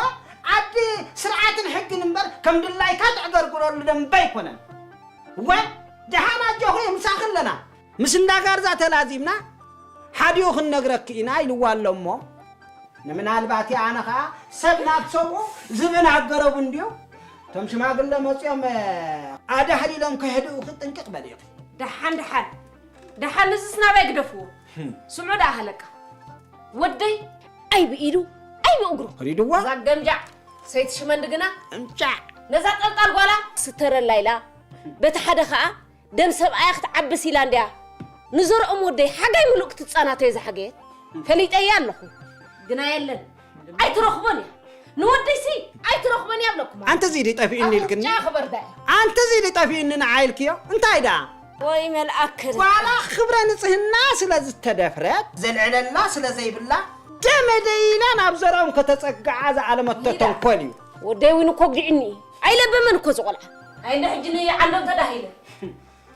ዓዲ ስርዓትን ሕግን እምበር ከም ድላይካ ተዕገርግረሉ ደንበ ኣይኮነን። እወ፣ ደሓን ኣጆኺ ምሳኺ ኣለና። ምስ እንዳጋርዛ ተላዚብና፣ ሓዲኡ ክንነግረኪ ኢና ኢልዋ ኣሎ እሞ፣ ንምናልባት ኣነ ኸኣ ሰብ ናብ ሰብኡ ዝብኢ ናብ ገረቡ እንድዩ። እቶም ሽማግለ መጺኦም፣ ኣዳህሊሎም ከየህድኡኺ ጥንቅቕ በሊ ኢኺ። ደሓን፣ ደሓን፣ ደሓን ንዝስ ናባይ ግደፍዎ። ህም። ስምዑ ደኣ ሃለቃ። ወደይ ኣይ ብኢዱ፣ ኣይ ብእግሩ። ሪድዋ? እዛ ገምጃዕ ሰይቲ ሽመንዲ ግና እምጫዕ። ነዛ ጠልጣል ጓላ ስተረላ ኢላ፣ በቲ ሓደ ኸኣ ደም ሰብኣያ ክትዓብስ ኢላ እንድያ። ንዘርኦም ወደይ ሓጋይ ምሉእ ክትጻናቶ እየ ዝሓገየት። ፈሊጠያ ኣለኹ። ግና የለን። ኣይትረኽቦን እያ። ንወደይሲ ኣይትረኽቦን እያ ብለኩም። ኣንቲ እዚ ድዩ ጠፊእኒ ኢልክኒ? ኣፍንጫ ክበርዳ እያ። ኣንቲ እዚ ድዩ ጠፊእኒ ንዓ ኢልክዮ? እንታይ ደኣ? ወይ መልኣክ። ጓላ ክብረ ንጽህና ስለ ዝተደፍረት፣ ዘልዕለላ ስለ ዘይብላ፣ ደመ ደይና ናብ ዘርኦም ከተጸግዓ ዝኣለመቶ ይዳ። ተንኮል እዩ። ወደይ እውን እኮ ግዕኒ እዩ። ኣይለበመን እኮ እዚ ቆልዓ። ኣይ፣ እንደ ሕጂ ንዓንዶም ተዳሂለ።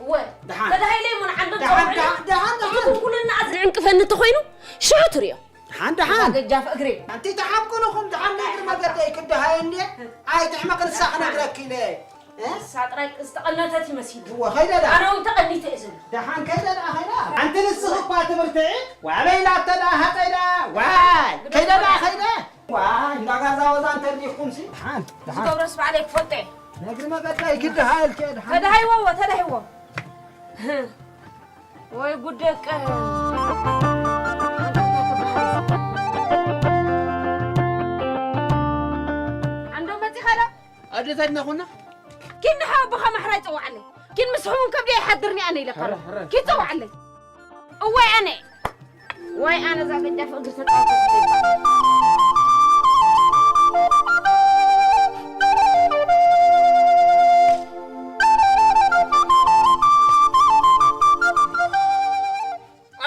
እወ፣ ደሓን። ተዳሂለ እሞ ንዓንዶም ደሓን፣ ተውዕሉ። ደሓን፣ ደሓን፣ ደሓን። እቲ ኩልና ዝዕንቅፈኒ እንተኾይኑ፣ ሽዑ ትርእዮ። ደሓን፣ ደሓን። እዛ ገጃፍ እግሪ። ኣንቲ ተሓብቁልኹም፣ ደሓን ንእግሪ መገደይ ክደሃየ እንድየ። ኣይትሕመቕ፣ ንሳ ክነግረኪ ኢለ። እ? ንሳ ጥራይ ዝተቐነተት ይመሲሉ። እወ፣ ከይደ ደኣ። ኣነ እውን ተቐኒተ እየ ዘለኹ። ደሓን፣ ከይደ ደኣ፣ ከይደ። ኣንቲ ንስኺ እኳ ትብርትዒ፣ ዋበይ ኢላቶ ደኣ ሃፀይ ደኣ፣ ዋይ፣ ከይደ ደኣ፣ ከይደ። ዋይ፣ እንዳ ጋዛ ወዛ እንተሊኹምሲ። ደሓን፣ ደሓን። ዝገብሮስ ባዕለይ ክፈልጦ እየ። ነግሪ መገዳይ ክደሃ ኢልኪ እየ፣ ደሓን። ተዳሂዎ፣ ተዳሂዎ። ወይ ጉድ ደቀ። ደዛድና ኮና? ኪን ንሓወቦኻ ማሕራይ ጸዋዓለይ። ኪን ምስ ሕሙም ከብዲ ኣይሓድርኒ ኣነ ኢለካ። ሕረ፣ ሕረ። ኪን ጸዋዓለይ። እዋይ ኣነ። ዋይ ኣነ እዛ በጃ ፍቕሪ ዝተጻወተት።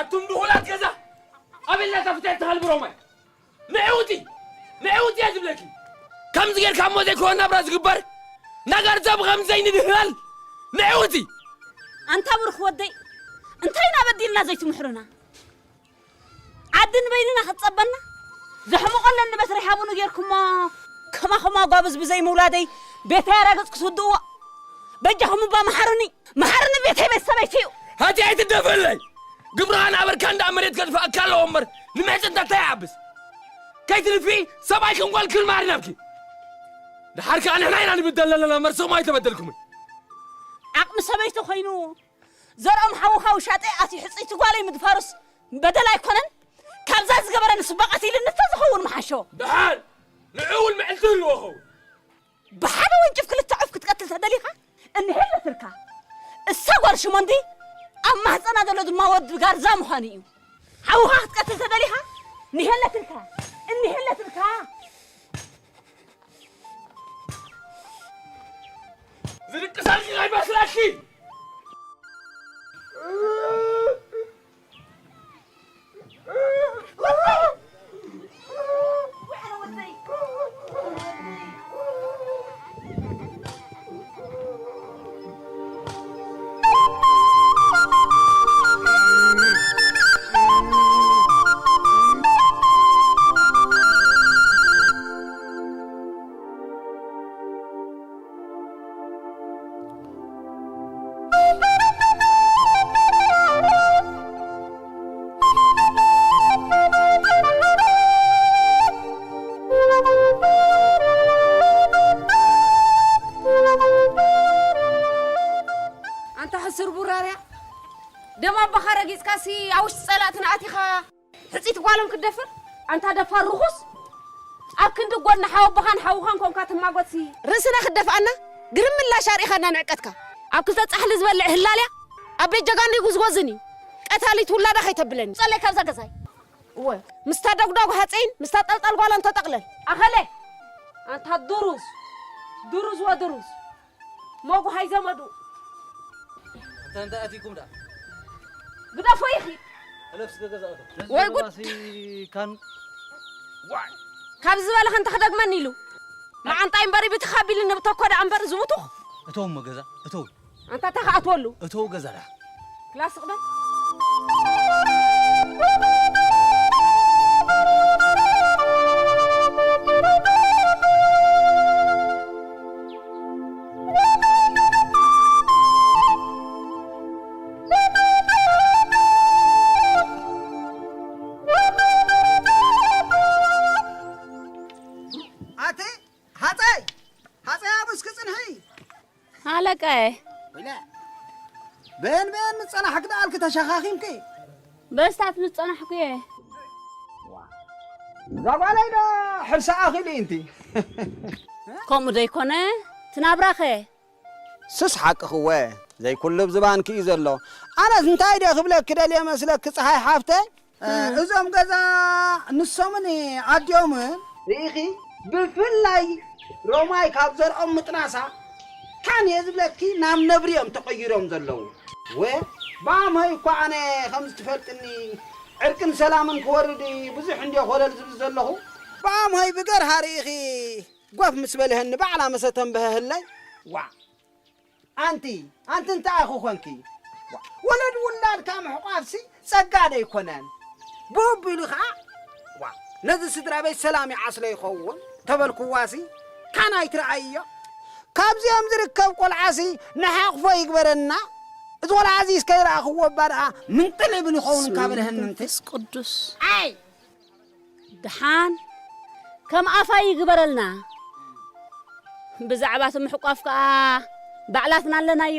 ኣቱም ድኹላት ገዛ፣ ኣበላ እዛ ፍትሕቲ ሃልብሮማይ። ንዕውቲ፣ ንዕውቲ እየ ዝብለኪ። ከምዚ ጌርካ እሞ ዘይኮነ ናብራ ዝግበር፣ ነገር ሰብ ከም ዘይንድህላል። ንዕውቲ። ኣንታ ብሩኽ ወደይ፣ እንታይ ኢና በዲልና ዘይትምሕሩና? ዓዲ ንበይንና ክትጸበና? ዘሕምቖ ኣለኒ በትሪ ሓቡኑ ጌርኩሞ። ከማኹም ኣጓብዝ ብዘይ ምውላደይ ቤተይ ኣራግጽ ክትውድእዎ። በጃኹም እባ መሓሩኒ፣ መሓሩኒ ቤተይ ቤት ሰበይቲ እዩ። ሃቲ ኣይትደፈለይ። ግብርኻ ናበርካ እንዳ መሬት ከጥፍኣካ ኣለዎ እምበር ንምሕጽንታ እንታይ ይዓብስ? ከይትልፊ ሰብኣይክን ጓልክን ማሪ ናብኪ። ደሓር ከኣ ንሕና ኢና ንብደል ዘለና እምበር ንስኹም ኣይተበደልኩምን። ዓቕሚ ሰበይቲ ኮይኑ ዘርኦም ሓውኻ ውሻጠ ኣትዩ ሕጽይቲ ጓለይ ምድፋሩስ በደል ኣይኮነን? ካብዛ ዝገበረ ንሱ በቐት ኢሉ እንተ ዝኸውን ምሓሾ። ደሓር ንዑ እውን ምዕልቲ ህልዎ ኸውን። ብሓደ ወንጭፍ ክልተ ዑፍ ክትቀትል ተደሊኻ እንሄለትልካ። እሳ ጓል ሽሞንዲ ኣብ ማህፀና ዘሎ ድማ ወዲ ጋርዛ ምዃኑ እዩ። ሓውኻ ክትቀትል ተደሊኻ እንሄለትልካ፣ እንሄለትልካ። ዝድቅሰልኪ ከይመስለኪ። ኣንታ ሕሱር ቡራርያ፣ ደም ኣቦኻ ረጊጽካሲ ኣብ ውሽጢ ጸላእትና ኣቲኻ ሕጺት ጓሎም ክትደፍር? ኣንታ ደፋር ርኹስ፣ ኣብ ክንዲ ጎድኒ ሓወቦኻን ሓውኻን ኮንካ ትማጎትሲ። ርእስና ክትደፍኣና ግርም ምላሽ ኣርኢኻና ንዕቀትካ። ኣብ ክልተ ጻሕሊ ዝበልዕ ህላልያ ኣብ ቤት ጀጋኑ ይጉዝጎዝን እዩ። ቀታሊት ውላዳ ከይተብለኒ። ጸለይ ካብዛ ገዛይ። እወ። ምስታ ደጉዳጉ ሃጸይን ምስታ ጠልጣል ጓላን ተጠቕለል። ኣኸለ! ኣንታ ድሩዝ! ድሩዝ ወድሩዝ! መጉሃይ ዘመዱ። እንተ፣ እንተ ኣቲኩም ደኣ። ግደፎ ይኺድ። እለፍ ስገ ገዛ እቶ። ወይ ጉድ! ነዚ ካን ካብ ዝበለኸ እንተ ክደግመኒ ኢሉ። መዓንጣይ እምበር ብትኽ ኣቢሉ ንብተኮ ደኣ እምበር ዝብቱኽ። እተው እሞ ገዛ፣ እተው። ኣንታ እንታይ ክኣትወሉ? እተው ገዛ ደኣ። ክላስ ቅደም። ኣቲ ሃፀይ፣ ሃፀይ ኣብ እስኪ ፅንሒ። ኣለቃየ። ወይለ፣ በን በን ምጸናሕክ ደኣልክ ተሸኻኺምክ? በስታት ምጸናሕኩ እየ። እዛ ጓለይ ዶ ሕርሳ ኣኺሉ እንቲ? ከምኡ ዶ ይኮነ? ትናብራኸ? ስስ ሓቅኽወ፣ ዘይኩልብ ዝባንኪ እዩ ዘሎ። ኣነስ እንታይ ድየ ክብለኪ ደልየ መስለኪ፣ ፀሓይ ሓፍተይ? እ፣ እዞም ገዛ ንሶምን ኣዲኦምን ርኢኺ፣ ብፍላይ ሮማይ ካብ ዘርኦም ምጥናሳ፣ ካን እየ ዝብለኪ፣ ናብ ነብሪ እዮም ተቐይሮም ዘለዉ። ወ፣ ብኣምሆይ እኳ ኣነ ከምዚ ትፈልጥኒ፣ ዕርቅን ሰላምን ክወርድ ብዙሕ እንድየ ኮለል ዝብል ዘለኹ፣ ብኣምሆይ ብገርሃ ርኢኺ፣ ጓፍ ምስ በልሀኒ ባዕላ መሰተን በሀህለይ። ዋ። ኣንቲ፣ ኣንቲ እንታይ ኢኺ ኮንኪ? ዋ፣ ወለድ ውላድካ ምሕቋፍሲ ጸጋ ዶ ኣይኮነን? ብኡ ኣቢሉ ኸኣ፣ ዋ፣ ነዚ ስድራ ቤት ሰላም ይዓስሎ ይኸውን ተበልክዋሲ፣ ካን ኣይትረኣይዮ። ካብዚኦም ዝርከብ ቆልዓሲ ንሓቕፎ ይግበረና። እዚ ቆልዓዚ እስከ ይረኣኽዎ እባ ደኣ ምንጥል ይብል ይኸውን ካብ በልሀኒ እንተ። መንፈስ ቅዱስ። ኣይ! ደሓን ከም ኣፋ ይግበረልና። ብዛዕባ እቲ ምሕቋፍ ከኣ ባዕላትና ኣለናዮ።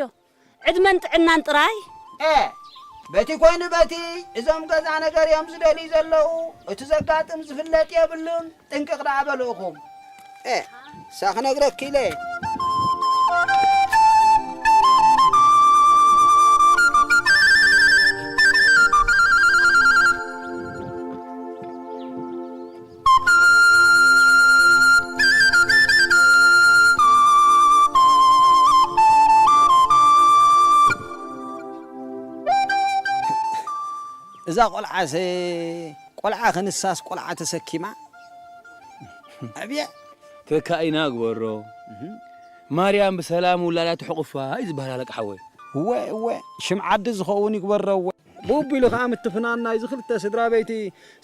ዕድመን ጥዕናን ጥራይ። ኤ፣ በቲ ኮይኑ በቲ እዞም ገዛ ነገር እዮም ዝደልዩ ዘለዉ። እቲ ዘጋጥም ዝፍለጥ የብሉን። ጥንቅቕ ደኣ በሉ ኢኹም። እ፣ እሳ ክነግረኪ ኢለ። እዛ ቆልዓሰ፣ ቆልዓ ክንሳስ ቆልዓ ተሰኪማ። ኣብየ። ተካኢና ግበሮ። ማርያም ብሰላም ውላዳ ትሕቑፋ እዩ ዝበሃል ኣለቃ ሓወይ። እወ፣ እወ፣ ሽም ዓዲ ዝኸውን ይግበሮ፣ እወ። ብኡቢሉ ኸዓ ምትፍናን ናይዚ ክልተ ስድራ ቤቲ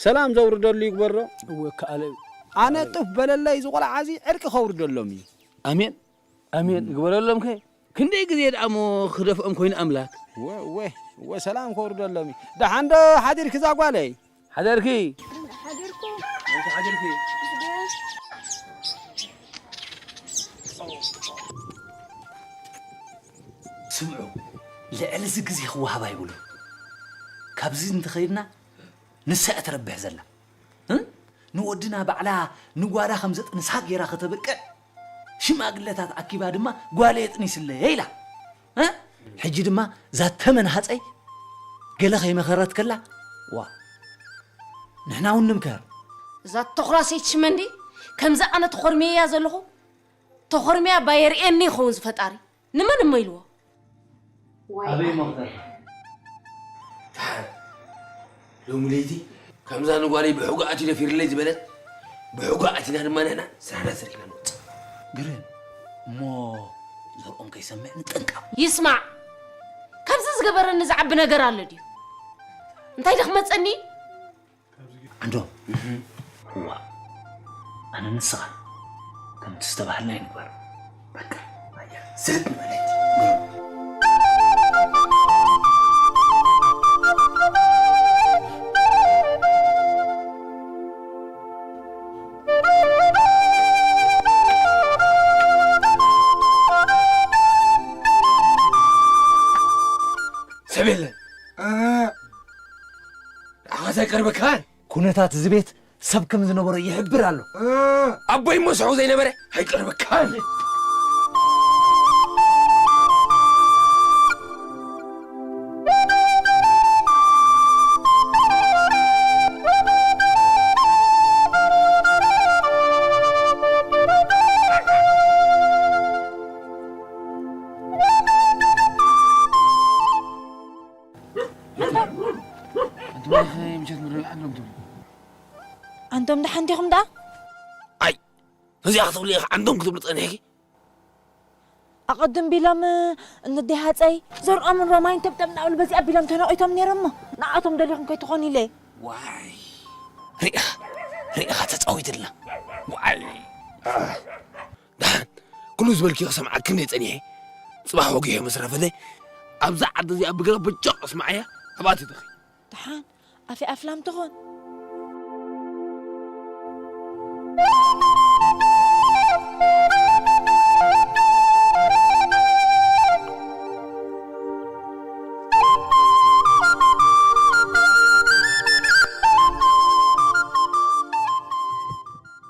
ሰላም ዘውርደሉ ይግበሮ። እወ፣ ከኣለ እዩ። ኣነ ጥፍ በለለይ፣ እዚ ቆልዓ እዚ ዕርቂ ከውርደሎም እዩ። ኣሜን፣ ኣሜን። ግበረሎም ከ። ክንደይ ግዜ ደኣ እሞ ክደፍኦም ኮይኑ ኣምላክ። እወ፣ እወ፣ እወ፣ ሰላም ከውርደሎም እዩ። ደሓን ዶ ሓዲርኪ እዛ ጓለይ? ሓደርኪ? ሓደርኩ። ኣንቲ ሓደርኪ? ስምዑ፣ ልዕሊ እዚ ግዜ ክወሃብ ኣይብሉ። ካብዚ እንተኸይድና ንሳ እያ ትረብሕ ዘላ። እ? ንወድና ባዕላ ንጓላ ከም ዘጥንሳ ገይራ ከተብቅዕ፣ ሽማግለታት ኣኪባ ድማ ጓለይ የጥኒስለይ ኢላ። እ? ሕጂ ድማ እዛ ተመን ሃፀይ ገለ ከይመኸረት ከላ፣ ዋ፣ ንሕና እውን ንምከር። እዛ ተኹራሰይቲ ሽመንዲ ከምዛ ኣነ ተኾርምየያ ዘለኹ፣ ተኾርምያ ባየርእየኒ ይኸውን ዝፈጣሪ። ንመን እሞ ኢልዎ? ዋይ ኣበይ ኣነ። መኽተታ? ደሓር ሎሚ ለይቲ ከምዛ ንጓለይ ብሕጉ ኣትዩ ደፊርለይ ዝበለት፣ ብሕጉ ኣቲና ድማ ንሕና ስራሕና ሰሪሕና ንወፅእ። ግርም እሞ ዘርኦም ከይሰምዕ ንጠንቀቕ። ይስማዕ፣ ካብዚ ዝገበረኒ ዝዓቢ ነገር ኣሎ ድዩ? እንታይ ዶ ክመፀኒ? ዓንዶም። እዋ። ኣነ ንስኻ ከምቲ ዝተባህልና ይንግበር። በቃ፣ ኣያ፣ ስሕት ንበለይ። ሰብ የለን። ንዓኻስ ኣይቀርበካን። ኩነታት እዚ ቤት ሰብ ከም ዝነበሮ ይሕብር ኣሎ። ኣቦይ እሞ ስሑ ዘይነበረ ኣይቀርበካን። ኣንቱም ደሓን ዲኹም ደኣ? ኣይ፣ ነዚኣ ክትብሊ ኢኻ ዓንዶም ክትብሊ ጸኒሕኪ? ኣቐድም ቢሎም፣ እነደይ ሃጸይ፣ ዘርኦምን ሮማይን ተብተብ እናበሉ በዚኣ ቢሎም ተነቒቶም ነይሮም እሞ፣ ንዓኣቶም ደሊኹም ከይትኾኑ ኢለ። ዋይ፣ ሪኢኻ፣ ሪኢኻ ተጻዊትልና። ዋይ። ደሓን፣ ኩሉ ዝበልኪ ክሰምዓኪ እንደ ጸኒሐ፣ ጽባሕ ወጊሐ ምስ ረፈደ፣ ኣብዛ ዓዲ እዚኣ ብገለ በጃቕ ስምዓያ፣ ኣብኣ ትተኺ። ደሓን፣ ኣፌ ኣፍላም ትኾን።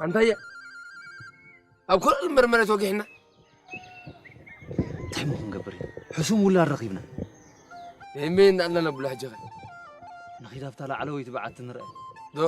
ኣንታየ፣ ኣብ ካልእ መርመረ ተወጊሕና። እንታይ እሞ ክንገብር ኢና? ሕሱም ውላድ ረኺብና። እሜ እንዳልና ነብሎ ሕጂ ኸ? ንኺድ ኣብታ ላዕለወይቲ በዓቲ ንርአ። ዶ?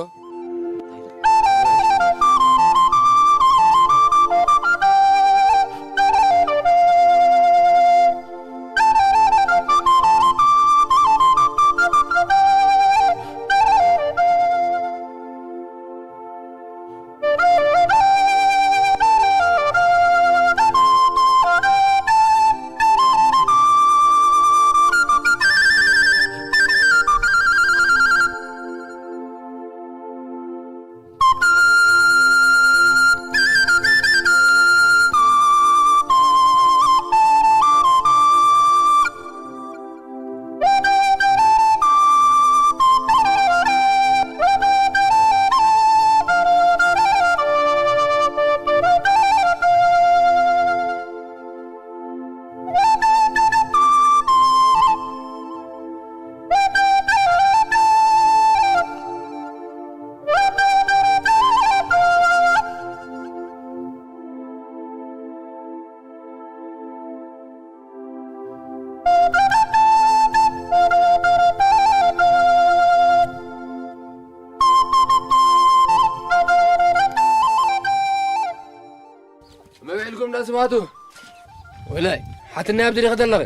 ኢልኩም ዳ ስባቱ። ወላይ ሓትናይ ኣብዚ ዲኺ ዘለኺ?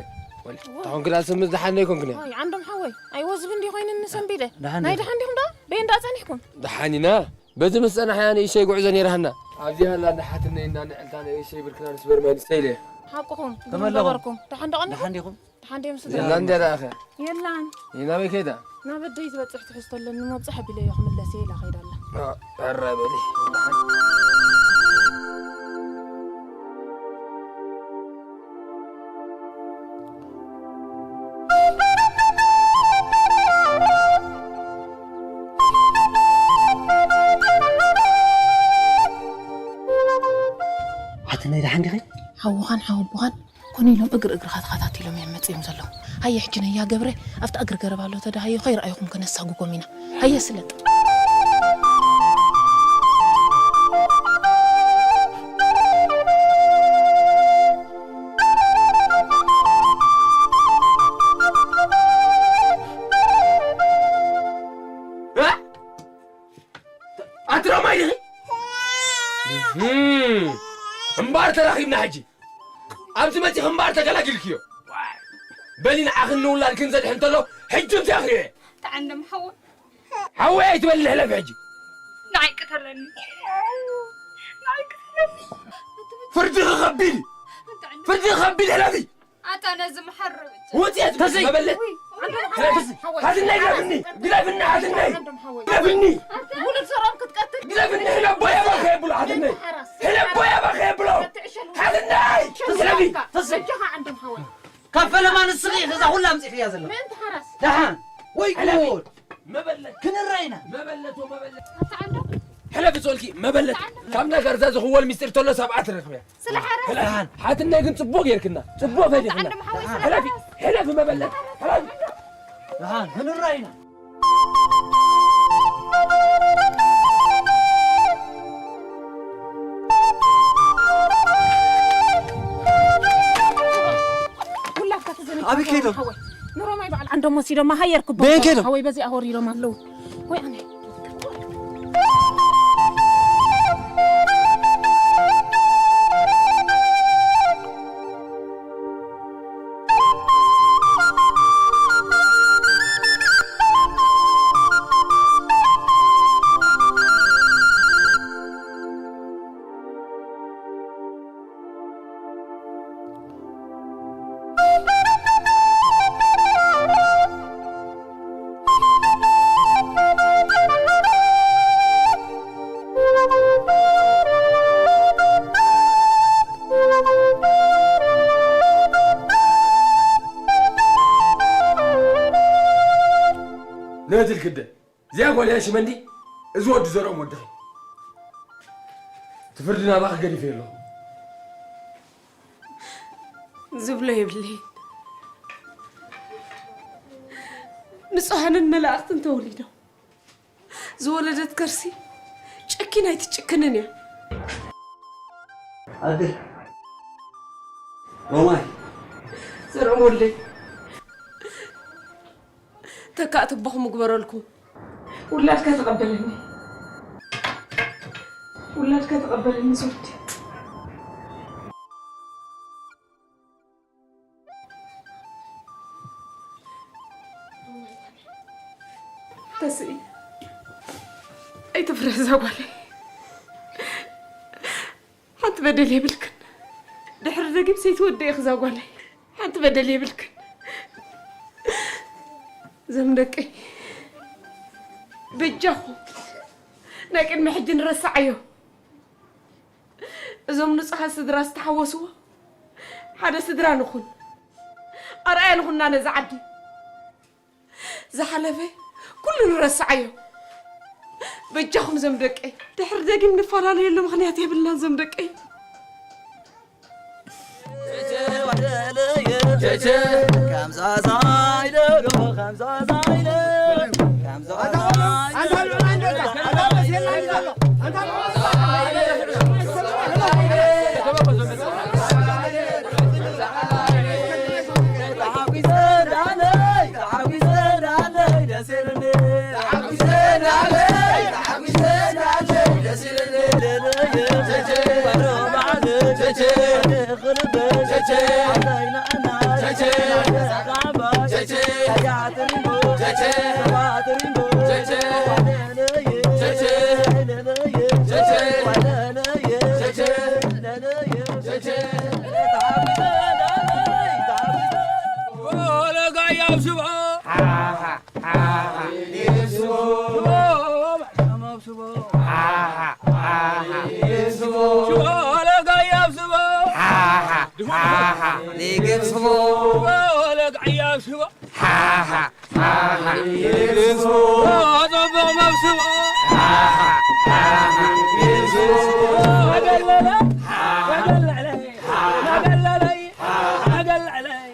ወላይ ታኹን ክዳ ስምስ ደሓን ዶ ኣይኮንክን? ኣይ ዓንዶም ሓወይ፣ ኣይወዝብ እንዲ ኮይንኒ ሰንቢደ። ደሓን ናይ ዲኹም? ደሓን ዲኹም ዶ? በይ እንዳ ጸኒሕኩም? ደሓን ኢና። በዚ ምስ ጸናሕና ንእሽተይ ጉዕዞ ነይራህና። ኣብዚ ሃላ እንዳ ሓትነይ እንዳ ንዕልታ ንእሽተይ ብርክና ንስበር ማይ ንስተይ ኢለ። ሓቅኹም። ከመለኹም? ነበርኩም። ደሓን ዶ ቀኒኹም? ደሓን ዲኹም? ደሓን ድዮም ስድራ? የላን ደኣ ኣኸ? የላን። ይህ ናበይ ከይዳ? ናብ ኣደይ ዝበጽሕ ትሕዝቶ ኣለኒ፣ መብጽሕ ኣቢለዮ ክምለስ እየ ኢላ ከይዳ ኣላ። አ፣ ኣረ በሊ። ሓትነይ ደሓን ዲኺ? ሓውኻን ሓወቦኻን ኮነ ኢሎም እግሪ እግርኻ ተኸታቲሎም እዮም መጺኦም ዘለዉ። ሃየ ሕጂ ነያ ገብረ ኣብታ እግሪ ገረብ ኣሎ ተዳሃዮ ከይረኣይኹም ከነሳጉጎም ኢና። ሃየ ስለጥ። ኣቲ ሮማይ ዲኺ? እህም። እምበኣር ተራኺብና ሕጂ። ኣብዚ መጺኺ እምበኣር ተገላጊልክዮ። በሊ ንዓኽን ንውላድክን ዘድሕን እንተሎ ሕጂ እንታይ ክሪኦ እየ? ተዓንደም ሓወ። ሓወይ ኣይትበሊ ሕለፊ ሕጂ። ንዓይ ቅተለኒ። ንዓይ ቅተለኒ። ፍርድኺ ከቢድ እዩ። ፍርድኺ ከቢድ ሕለፊ። ኣታ ነዚ መሓረብ። ውጽየት ተዘይ መበለት። ውይ፣ ዓንዶም ሓወይ፣ ተዘይ ሓወይ። ሓትነይ ግደፍኒ፣ ግደፍኒ ሓትነይ። ዓንዶም ሓወይ። ግደፍኒ። ውሉድ ሰሮም ክትቀትል። ግደፍኒ፣ ሕለቦ ያባ ከየብሎ ሓትነይ። ሓራስ። ሕለቦ ያባ ከየብሎ። ትዕሸሉ። ሓትነይ። ተዘይ፣ ሕለፊ። ተዘይ። በጃኻ ዓንዶም ሓወይ። ካብ ፈለማ ንስኺ ኢኺ እዛ ኩላ ኣምጺእኽያ ዘለኺ። ምእንቲ ሓራስ። ደሓን። ወይ ሕለፊ። ጉድ። መበለት። ክንረኣይና። መበለት ወመበለት። ኣታ ዓንዶም። ሕለፊ ጾልኪ መበለት። ካብ ነገር እዛ ዝኽወል ሚስጢር ተሎ ሰብኣ ትረኽብያ። ስለ ሓራስ። ደሓን። ሓትነይ ግን ጽቡቕ ጌርክና። ጽቡቕ ፈሊኽና። ዓንዶም ሓወይ ስለ ሕለፊ፣ ሓራስ። ሕለፊ መበለት። ሕለፊ። ደሓን። ክንረኣይና። ውላድካ ተዘሚቱ ኣበይ ከይዶም? ሓወይ። ንሮማይ በዓል ዓንዶም ወሲዶማ ሃየር ክቦ በየን ከይዶም? ሓወይ በዚኣ ወሪዶም ኣለዉ። ወይ ኣነ። ነቲ ልክደ እዚኣ ጓል እያ ሽመንዲ፣ እዚ ወዲ ዘርኦም ወድኺ። እቲ ፍርዲ ናባኺ ገዲፈ ኣለኹ። ዝብሎ የብለይን። ንጹሃንን መላእኽትን ተወሊዶም። ዝወለደት ከርሲ ጨኪን ኣይትጭክንን እያ። ኣደ ሮማይ። ዘርኦም ወልደይ። ተካእ ትቦኹም እግበረልኩም። ውላድካ ተቐበለኒ። ውላድካ ተቐበለኒ ዝወዲ። ተስኢ። ኣይትፍርሒ እዛ ጓለይ። ሓንቲ በደል የብልክን። ድሕሪ ደጊም ሰይትወዲ ኢኺ እዛ ጓለይ። ሓንቲ በደል የብልክን። እዞም ደቀይ በጃኹም ናይ ቅድሚ ሕጂ ንረስዓዮ። እዞም ንጹሃት ስድራ ዝተሓወስዎ ሓደ ስድራ ንኹን። ኣርኣያ ንኹና ነዛ ዓዲ። ዝሓለፈ ኩሉ ንረስዓዮ። በጃኹም እዞም ደቀይ፣ ድሕሪ ደጊም ንፈላለየሉ ምኽንያት የብልናን እዞም ደቀይ። ይግብስዎ። ወለግ ዕያብ ሽቦ። ሓሓ፣ ሓሓ፣ ይግብስዎ። ጽቡቕ መብስዎ። ሓሓ፣ ሓሓ፣ ይግብስዎ። መገለለይ፣ መገለለይ፣ መገለለይ፣ መገለለይ።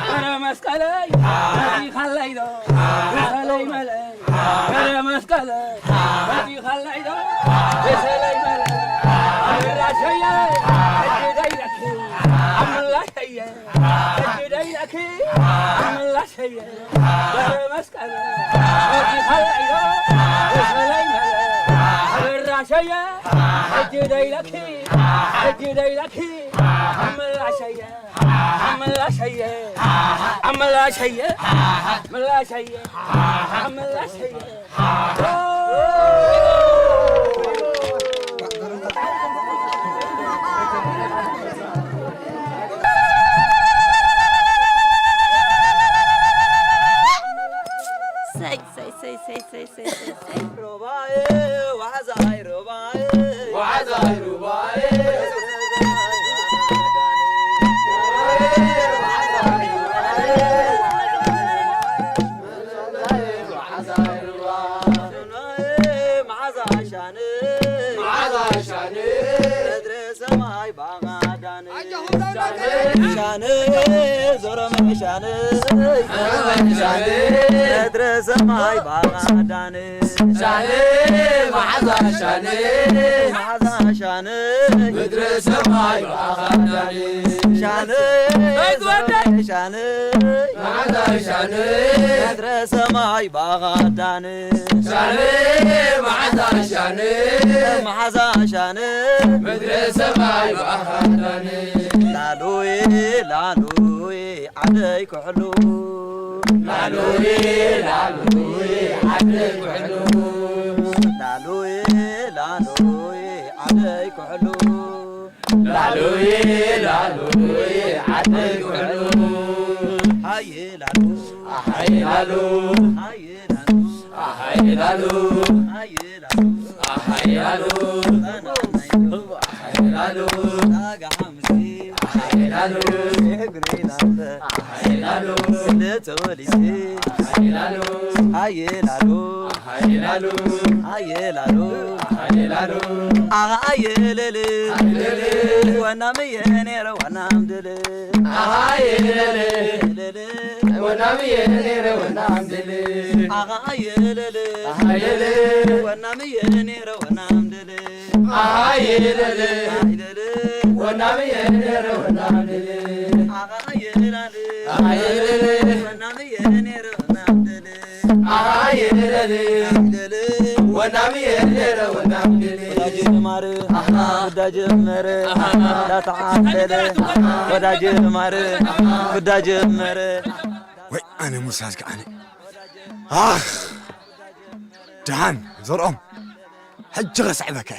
ገብረ መስቀለይ፣ መጺኻለይ ዶ? ብሰለይ መለይ። ገብረ መስቀለይ፣ መጺኻለይ ዶ? ብሰለይ መለይ። ኣብ ራሸየ፣ ሕጂ ደይለኪ። ኣብ ምላሸየ፣ ሕጂ ደይለኪ። ኣብ ምላሸየ። ገብረ መስቀለይ፣ መጺኻለይ ዶ? ብሰለይ መለይ። ኣብ ራሸየ፣ ሕጂ ደይለኪ። ሕጂ ደይለኪ። ኣብ ምላሸየ። ኣመላሸየ፣ ኣመላሸየ፣ ኣመላሸየ፣ ኣመላሸየ። ሰይ፣ ሰይ፣ ሰይ፣ ሰይ፣ ሰይ፣ ሰይ፣ ሰይ፣ ሰይ። ሮባዬ፣ ዋሕዛይ ሮባዬ። ዋሕዛይ ሮባዬ። መዓዛ ሻነ፣ መዓዛ ሻነ፣ ምድረ ሰማይ ባኻ ዳነ። ሻነ፣ ዞረመ ሻነ፣ ሻነ፣ ምድረ ሰማይ ባኻ ዳነ። ሻነ፣ መዓዛ ሻነ፣ መዓዛ ሻነ፣ ምድረ ሰማይ ባኻ ዳነ። ሻነ፣ ዞረመ ሻነ፣ መዓዛ ሻነ፣ ምድረ ሰማይ ባኻ ዳነ። ሻነ መዓዛ ሻነ፣ መዓዛ ሻነ፣ ምድረ ሰማይ ብኣኻ ዳነ። ላሎዬ ላሎዬ ዓደይ ኩሕሉ። ላሎዬ ላሎዬ ዓደይ ኩሕሉ። ላሎዬ ላሎዬ ዓደይ ኩሕሉ። ላሎዬ ላሎዬ ዓደይ ኩሕሉ። ሃየ ላሎ። ኣሃየ ላሎ። ሃየ ላሎ። ኣሃየ ላሎ። ሃየ ላሎ። ኣሃየ ላሎ። ኣሃየ ላሎ። ኣሃየ ላሎ። ኣሃየ ላሎ። ኣሃየ ላሎ። ኣሃየ ላሎ። ኣሃየ ላሎ። ኣሃየ ላሎ። ወናምየ ነይረ ወናም ድል። ኣሃየ ላሎ። ወናምየ ነይረ ወናም ድል። ኣሃየ ላሎ። ኣሃየ ላሎ። ወናምየ ነይረ ወናም ድል። ኣሃየ ላሎ። ወናምየ ነይረ ወናም ድል። ኣሃየ ላሎ። ኣሃየ ላሎ። ወናምየ ነይረ ወናም ድል። ኣሃየ ላሎ። ወናምየ ነይረ ወናም ድል። ወዳጅ ማር፣ ኣሃ። ወዳጅ መረ፣ ኣሃ። እንዳተዓደለ። ኣሃ። ወዳጅ ማር፣ ኣሃ። ወዳጅ መረ። ወይ ኣነ ሙሳዝ ከዓነ። ኣኽ! ደሓን ዘርኦም፣ ሕጂ ኸስዕበከ።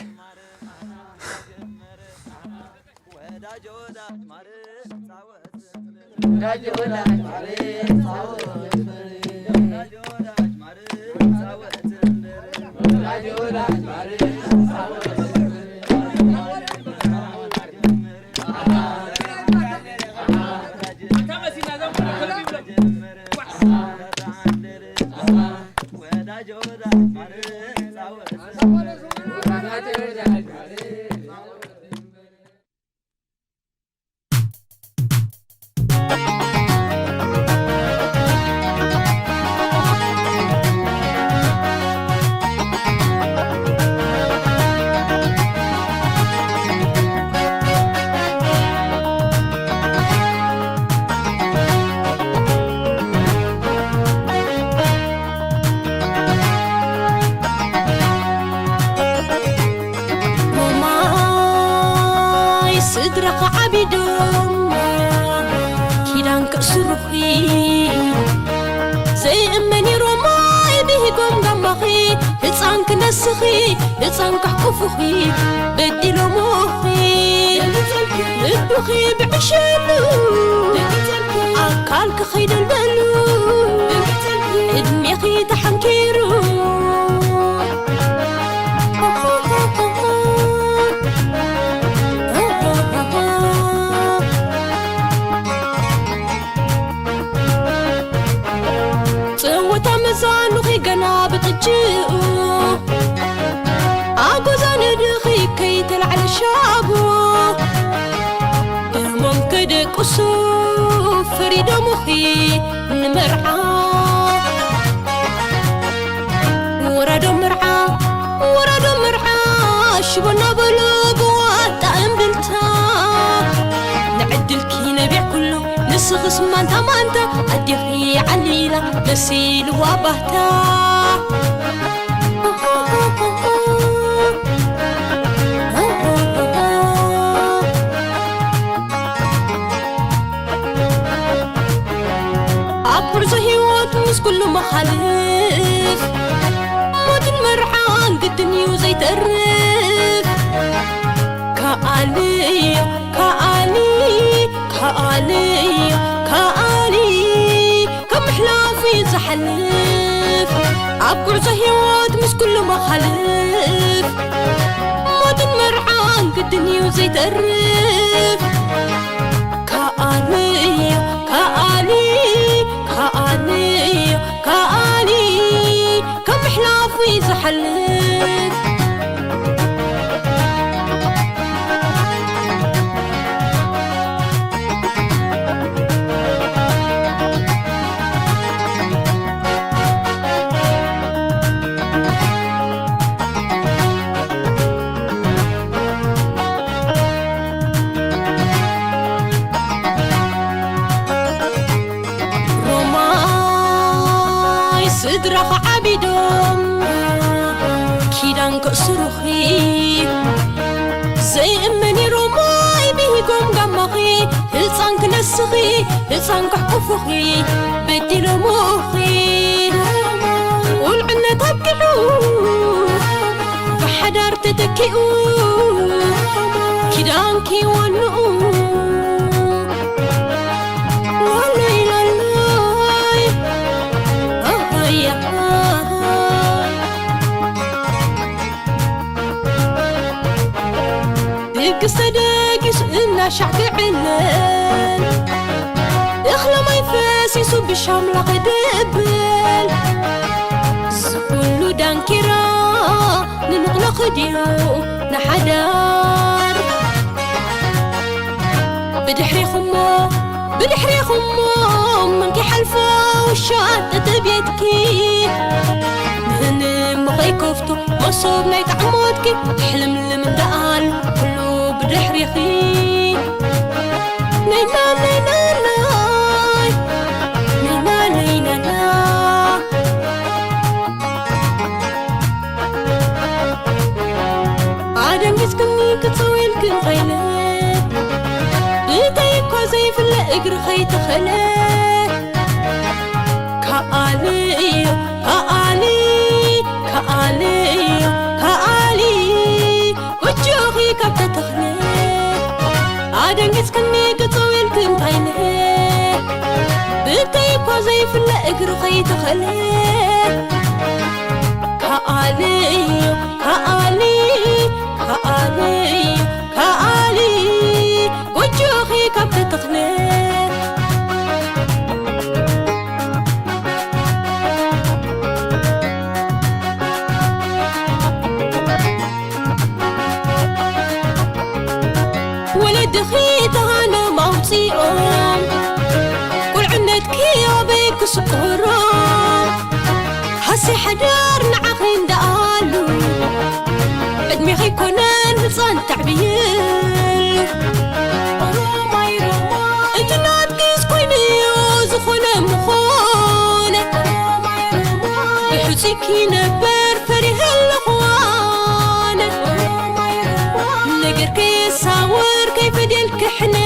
ሮማይ ስድራኻ ዓቢዶም ኪዳን ክእስሩኺ ዘይእመን እዩ ሮማይ ብሂጎም ጋማኺ ህፃን ክነስኺ ህፃን ካሕቁፉኺ በዲሎሞኺ ልብኺ ብዕሸሉ ኣካልኪ ኸይደልደሉ ዕድሜኺ ተሓንኪሩ። ንመርዓ ወረዶ መርዓ ወረዶ መርዓ ሽቦ እናበሉ ብዋጣ እምብልታ ንዕድልኪ ነቢዕ ኩሉ ንስኽስ ማንታ ማንታ ኣዴኺ ዓሊላ መሲልዋ ባህታ ኣብ ጉዕዞ ህይወት ምስ ኩሉ መኻልፍ ሞትን መርዓን ግድን እዩ ዘይተርፍ ከኣሊ እዩ ከኣሊ ከኣሊ እዩ ከኣሊ ካብ ምሕላፉ እዩ ዝሓልፍ ኣብ ጉዕዞ ህይወት ምስ ኩሉ መኻልፍ ሞትን መርዓን ግድን እዩ ዘይተርፍ ከኣሊ እዩ ከኣሊ ከኣሊ እዩ ከኣሊ ካብ ምሕላፉ እዩ ዝሓልፍ ሮማይ ስድራኺ ዓቢዶም ኪዳን ከእስሩኺ ዘይእመኒ ሮማይ ብሂጎም ጋማኺ ህፃን ክነስኺ ህፃን ከሕቁፉኺ በዲሎሙኺ ቁልዕነት ኣብቂዑ ብሓዳር ተተኪኡ ኪዳንኪ ወንኡ ሎሎይ ሎሎይ ኣሃያ ድግስ ተደጊሱ እናሻዕ ክዕለል እኽሊ ማይ ፈሲሱ ብሻምላ ክድብል ዝኹሉ ዳንኪራ ንንቕነኽ ድዩ ንሓዳር ብድሕሪኹሞ ብድሕሪኹሞ ምንኪ ሓልፎ ውሻ ተተቤትኪ ምህንም ኸይከፍቶ መሶብ ናይ ጣዕሞትኪ ትሕልምልም እንዳኣሉ ኩሉ ብድሕሪኺ ነይና ነይና ናይ ነይና ነይና ነይና ኣደንጊጽክኒ ክጽው ኢልክን ኸይነ ብተይ እኳ ዘይፍለ እግሪ ኸይተኸለ ከኣሊ እዩ ከኣሊ ከኣሊ እዩ ከኣሊ ጎጆኺ ካብ ተተኽለ ኣደንጊጽክኒ ክጽው ኢልክን ኸይነ ብተይ እኳ ዘይፍለ እግሪ ኸይተኸለ ከኣሊ እዩ ከኣሊ ከኣሊ እዩ ከኣሊ ጎጆኺ ካብ ተተኽለ ወለድኺ ተሃኖም ኣውፂኦም ቁልዕነትኪ ኣበይ ክስቆሮም ሃሲ ሓዳር ንዓኺ እንዳኣሉ ዕድሜኺ ኣይኮነን ህፃን ተዕብይሉ እቲ ናትኪስ ኮይኑዮ ዝኾነ ምኾነ ብሕፂኪ ነበር ፈሪሀ ኣለኹዋነ ነገር ከየሳወር ከይፈድየልክሕነ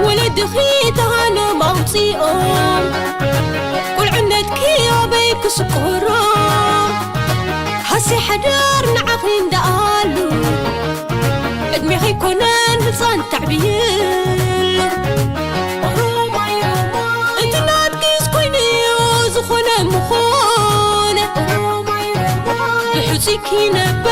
ወለድኺ ተሃኖም ኣውፂኦም ቁልዕነትኪ ኣበይ ክስቆሮም ሃሲ ሓዳር ንዓኺ እንዳኣሉ ዕድሜኺ ኣይኮነን ህፃን ተዕብይሉ እቲ ናትኪስ ኮይኑዮ ዝኾነ ምኾነ ብሕፂኪ ነበር